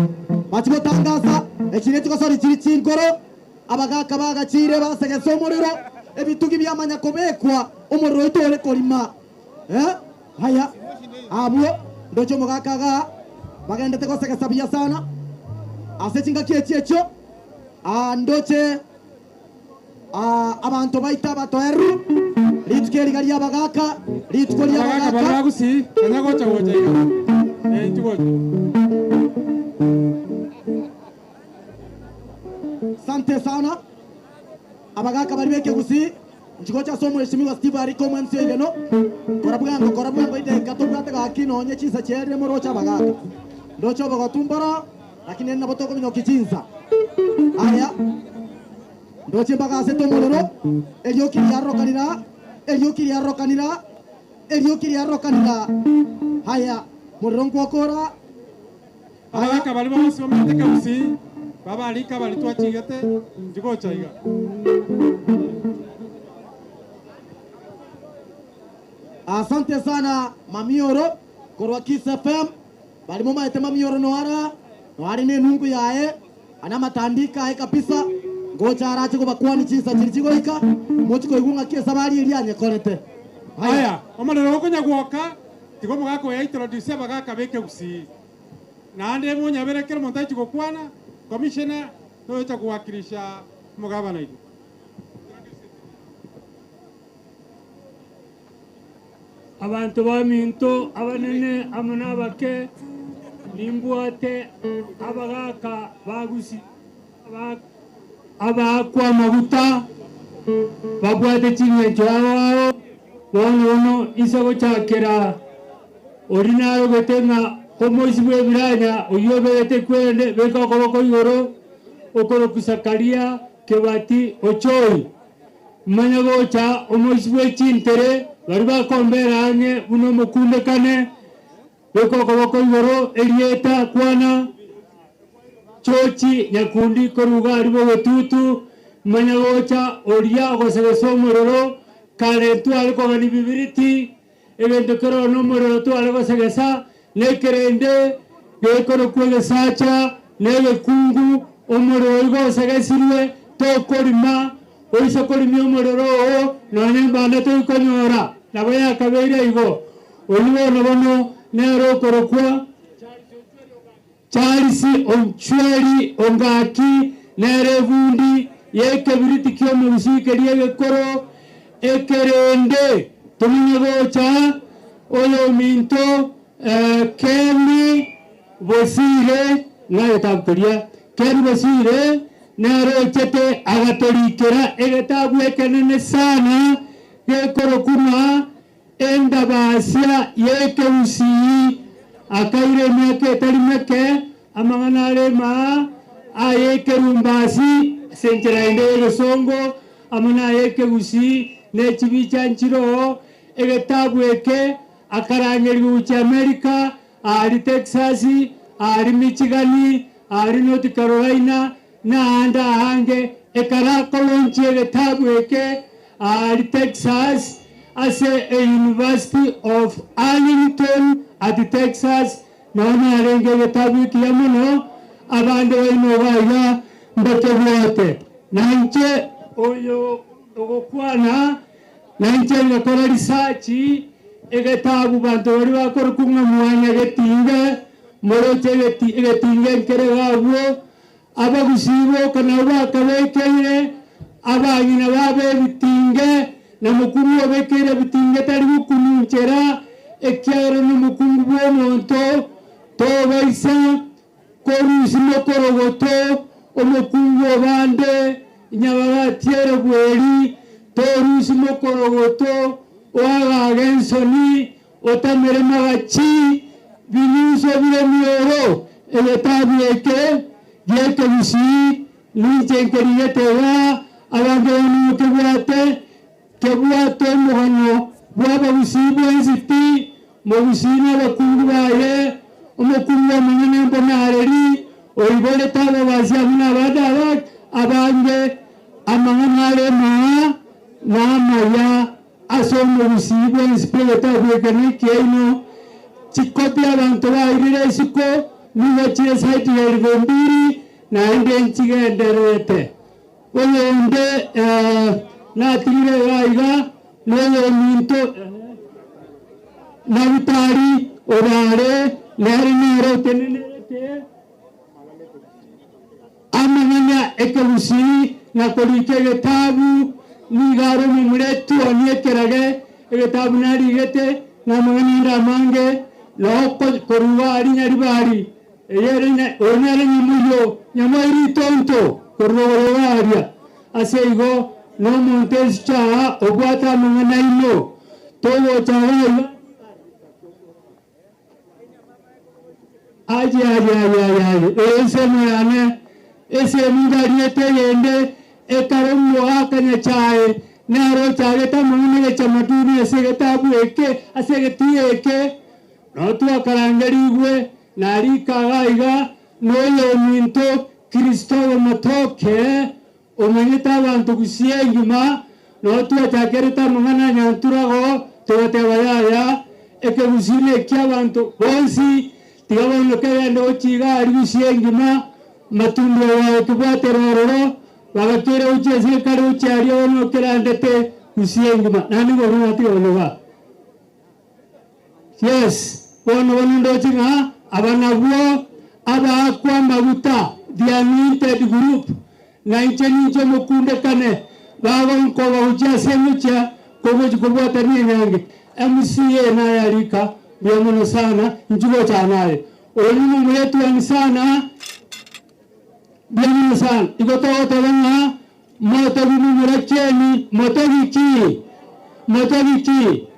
bachie gotangasa echiria chigosori chiri chinkoro. Abagaaka bagachire basegesa omorero, ebitugi biamanya kobekwa, omorero oito ore korima. Eh, haya, abwo ndoche omogaka igaa bagendete gosegesa buya sana ase chingaki echi echio. Ah, ndoche Abanto baito abatoeru, rituko eriga ri'abagaaka, rituko Abagaaka ri'abagaaka. baria bagusii, kanya gocha gocha iga. Eh, inchu gocha. Sante sana abagaaka baria b'ekegusii, inchi gocha ase omweshimiwa Steve Ariko omwemsi oigeno, kora bwango kora bwango ideka tobwate gaki nonye chinsa chiaerire moroche abagaaka. Ndoche obogotu mboro, lakini ere nabo tokominyokia chinsa. Aya. Ndoche mbagaasete omorero, erioki riarokanira, erioki riarokanira, erioki riarokanira. Haya, morero nkwokora. Haya. Abagaka baria bonsi bamenyete Kegusii, babarike abari twachigete, inchuo gocha iga. Asante sana Mamioro korwa Kiss FM. Baria momaete Mamioro noara, noare nenungu yaye. Aya namatandiko aye kabisa, ngocha arache kobakwania chinsa chiria chigoika, mochie koigwa ng'aki esabari eria anyekorete. Aya. Aya, omorero okonya gwoka, tiga omogaka oyo aintroduce abagaka b'ekegusii. Naende monyabere kera omonto aichi gokwana, commissioner noyocha kowakilisha omogabana oito. Abanto baminto, abanene amo nabake, nimbwate abagaaka ba Gusii abaakwa amaguta, babwate ching'encho ao ao. Bono bono inse gochakera oria narogete ng'a omoisia bw'ebiranya oyio obegete ekwende, beka okoboko igoro, okorokwa Zakaria Kebati Ochoi. Manya gocha omoisia bwe chintere, baria bakombera ang'e buna omokundekane, beka okoboko igoro, erieta, kwana. Chochi Nyakundi korwa iga aria bogetutu, manya gocha oria ogosegesa omorero, kare ntware kogania bibiriti, egento keroo nomorero tware gosegesa, na ekerende gekorokwa egesacha, na egekungu, omorero oigo osegesirwe, tokorima, oise korimia omorero oo, nonya embanda toikonyora. Nabo yakabeire igo. Oyio bono bono nere okorokwa Charles Onchweri Ongaki nere ebundi y'ekebiriti ki'omogusii keria egekoro ekerende tomenye gocha oyominto Ken Bosire ng'a egetabu keria Ken Bosire nere ochete agatorikera egetabu ekenene sana gekorokwa ng'a Endabasia y'ekegusii akaira emiaka etari meke, amang'ana are maa ay'ekerumbasi ase enchera ende y'egesongo, amo nay'ekegusii ne chibicha nchiroo. Egetabu eke akarangerigwa gochia Amerika, aria Texas, aria Michigan, aria North Carolina, na aande aange. Ekarakolonchia egetabu eke aria Texas ase e University of Arlington at Texas, nao narenge egetabu ekiya mono, abande baino iga iga mbakebwate. Nainche oyo ogokwana, nainche ngakora research, egetabu banto baria bakorokwa ng'a mwanyagetinge, moroche egetinge nkere iga abwo, Abagusii boka nabwo bakabekeire abang'ina babo ebitinge, na mokungu obekeire ebitinge tari gokununchera, ekiagera nomokungu bw'omonto tobaisa korusia mokorogoto omokungu obande nyabagatiere bweri, torusia mokorogoto oagaage ensoni, Otamere magachi, binuso bire mioro, egetabu eke gi'ekegusii ninche nkerigete igaa, abanto bane mokebwate, kebwate omogano bw'abagusii bwensi pi, mogusii na abakungu baye, omokungu omonene mbonareri, oiborete ababasi abwo na abande aba abange, amang'ana are maa na amaya. Ase omogusii bwensi bw'egetabu eke nekiaino, chikopi abanto bairire isiko nigo chire zaidi ya elifu mbili, naende nchigendererete. Oyonde natigire iga iga noyominto Nabutali obare, nere nere otenenerete Amang'ana ekegusii na korika egetabu nigo are omomura etuoni ekerage, egetabu narigete na amang'ana ande amange, na korwa aria Nyaribari, eyere oyo nere nyamoyio, nyamoyio ritonto korwa igoro iga aria. Ase igo nomonto esiche aa obwate amang'ana aino, togocha iga iga. Aye, aye, aye, aye, aye, eye ensemo yane, esemi ngariete eyende ekare omoaka Nyachae, nere ochagete amang'ana egechamaduni ase egetabu eke, ase egetii eke, nao twakarangerigwe narika iga iga, noyominto Kristobo Matoke, Omanyete abanto gusii engima, nao twachakerete amang'ana a Nyanturago, togateba yaya, ekegusii neki'abanto bonsi, tiga bono kegende gochia iga aria gusii engima, matumbo oyo ekebwatera ororo, bagakera gochia ase ekare gochia aria bono kerandete gusii engima. Naende nigo natiga bono igaa. Yes, bono bono ndoche ng'a aba nabwo abaakwa amaguta, the anointed group, na inche ninche omokundekane, bagonkoba gochia ase ngochia kogochia kobwatania enyangi. MCA naye arika, mbuya mono sana, inchuo gocha naye. Oyo nomomura etuani sana, mbuya mono sana. Igo togoteba ng'a Motogi momura kieni, motogi ki? Motogi ki?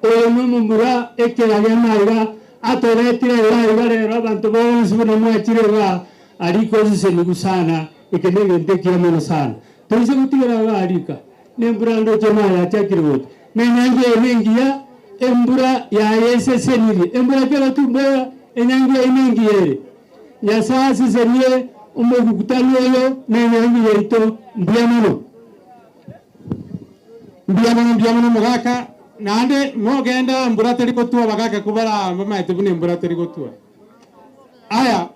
Oyo nomomura ekerage amaiga atoretire iga iga rero abanto bonsi buna mwachire iga arika osesenigu sana eke negento ekiya mono sana. Toise gotigera iga arika nembura ndoche naye achakire gocha nenyangi eye nengiya embura yaye esesenirie embura kera tumbo enyangi eye nengiya ere. Nyasae asesenie omokutano oyo na enyangi yaito. Mbuya mono. Mbuya mono, mbuya mono omogaka, naende mogenda mbura teri gotwa abagaka kobara bamaete buna embura teri gotwa. Aya,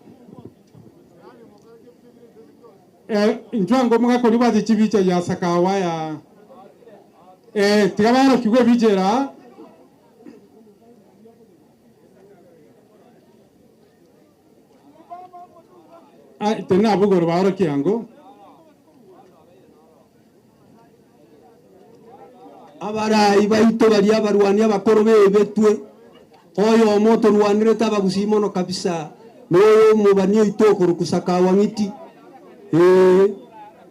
eh, inchwe ango omogaka oria obwate chibicha ya Sakawa ya eh, tiga barokigwe ebicha ere aa. Ah, tenena abwo igoro baorokie ango. Abarai baito baria abarwani abakoro b'ebetwe, oyomo otorwanerete abagusii mono kabisa, noyo omobani oito okorokwa Sakawa Ng'iti. Ee,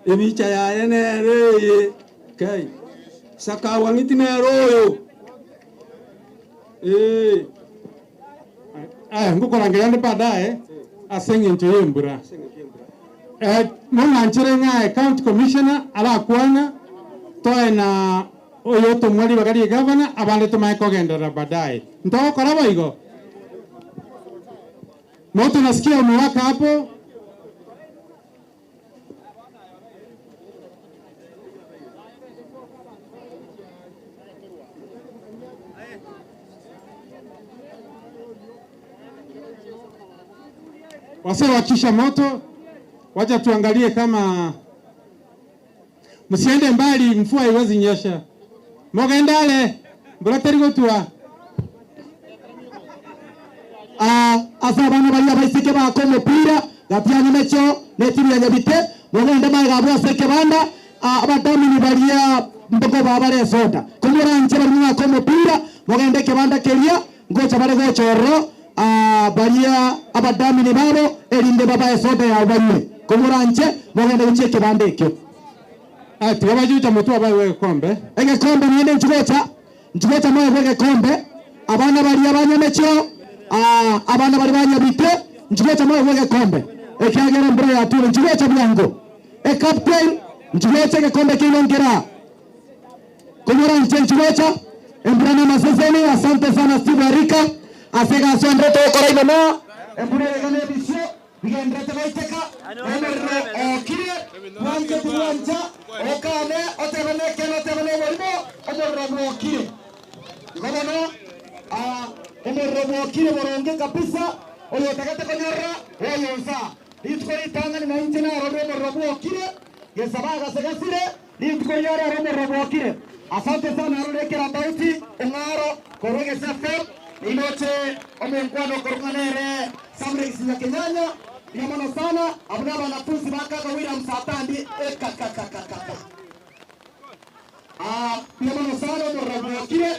ebicha yaye nere eye. Kai, Sakawa Ng'iti nere oyo. Ee. Aya, ngokorangeria ande baadaye ase eng'encho y'embura. Eh, mong'anchere ng'a county commissioner arakwana, toe na oyotomwa ribaga ria egavana, abande tomanye kogenderera baadaye. Ntogokora boigo? Moto nasikia umewaka hapo. Wasiowakisha moto, wacha tuangalie kama msiende mbali, mvua haiwezi nyesha. Mogendale mbura teri gotua. Ah, ase abana baria abaiseke baaka omopira gati ya Nyamecheo na etimu ya Nyabite, mogende magega abwo ase ekebanda, ah, abadamini baria mbakobaa bare esoda. Komoranche baria mwaka omopira, mogende ekebanda keria, ngocha bare gocha ororo, ah, baria abadamini babo, erinde babae esoda yabo banywe. Komoranche, mogende gochia ekebanda ekio. Ah, tiga bache gocha motwe abaegwe egekombe. Egekombe naende nchigocha, nchigocha moegwe egekombe, abana baria ba Nyamecheo, ah, abana baria ba Nyabite, nchigocha moegwe egekombe, ekiagera embura yature, nchigocha bwango. Ecaptain, nchigocha egekombe keino nkera. Komoranche nchigocha, embura na amaseseni, asante sana Steve Arika, ase egasi oenderete gokora imena, embura eye iga na ebisio, bigenderete goiteka, omorero ookire, bwanche tibwancha, okane, otebe nekeene otebe noborimo, omorero bwokire. Igo bono, ah, omorero bwokire boronge kabisa, oyotagete konyorora, oyonsa. Rituko ritang'ani nainche narorire omorero bwokire, gesaba agasegasire, rituko ria rero omorero bwokire. Asante sana arore kera Daudi ong'aro korwa Egese FM, nindoche omonkwana okorokwa nere Samrex Nyakenyanya, mbuya mono sana, abwo na abanafunzi ba kaka William Satandi ekakakakaka. Ah, mbuya mono sana omorero bwokire,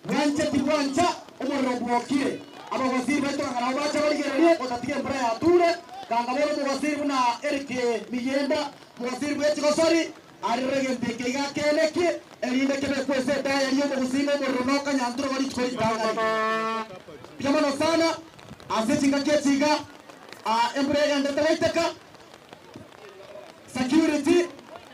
bwanche tibwancha, omorero bwokire. Abawaziri baito ng'a nabo bache barigererie gotatiga embura yature, kanga bono omowaziri buna Eric Miyenda, omowaziri bwe chigosori, arire egento eke iga akenekie, erinde kebekwe ase edayari y'omogusii ng'a omorero nokanyanture igo rituko ritang'ani. Mbuya mono sana ase chingaki echi iga, ah, embura egenderete goiteka, Security,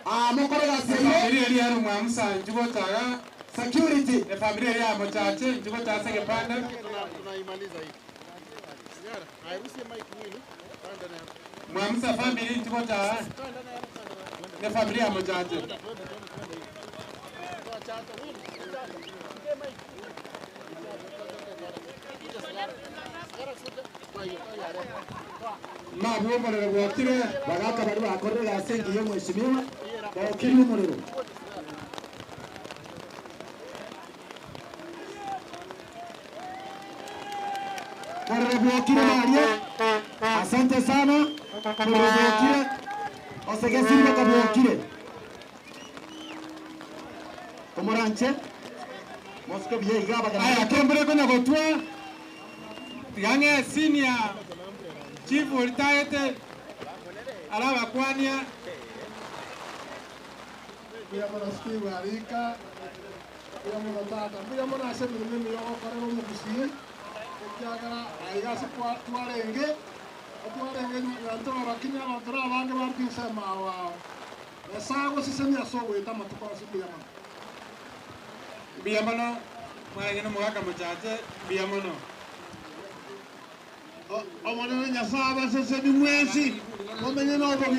ah, mokore egasi eyio. Efamilia eria ya Omwamusa nchigocha iga. Security. Efamilia eria ya Mochache nchigocha ase egepande. Mwamusa family nchigocha aa. Ne efamilia ya Mochache. Mabwo omorero bwokire. Bagaka baria bakorire egasi engiya omweshimiwa, bokirie omorero. Morero bwokire baria, asante sana, morero bwokire, osegesiri baka bwokire. Komoranche, mosike buya iga abageni. Aya kembure konya gotwa, tiga ng'e senior chief oritayete arabakwania. Mbuya mono Steve Arika, mbuya mono tata, mbuya mono ase emeremo emiya ogokorera omogusii, ekiagera aiga ase twarenge, otwarenge ng'a ntorakinya abanto na abange baruke ensemo ao ao. Nyasae agosesenie ase ogoeta amatuko onsi mbuya mono. Mbuya mono, mwarenge na omogaka mochache, mbuya mono. Omonene Nyasaye abaseseni mwensi, momenye n'obogima.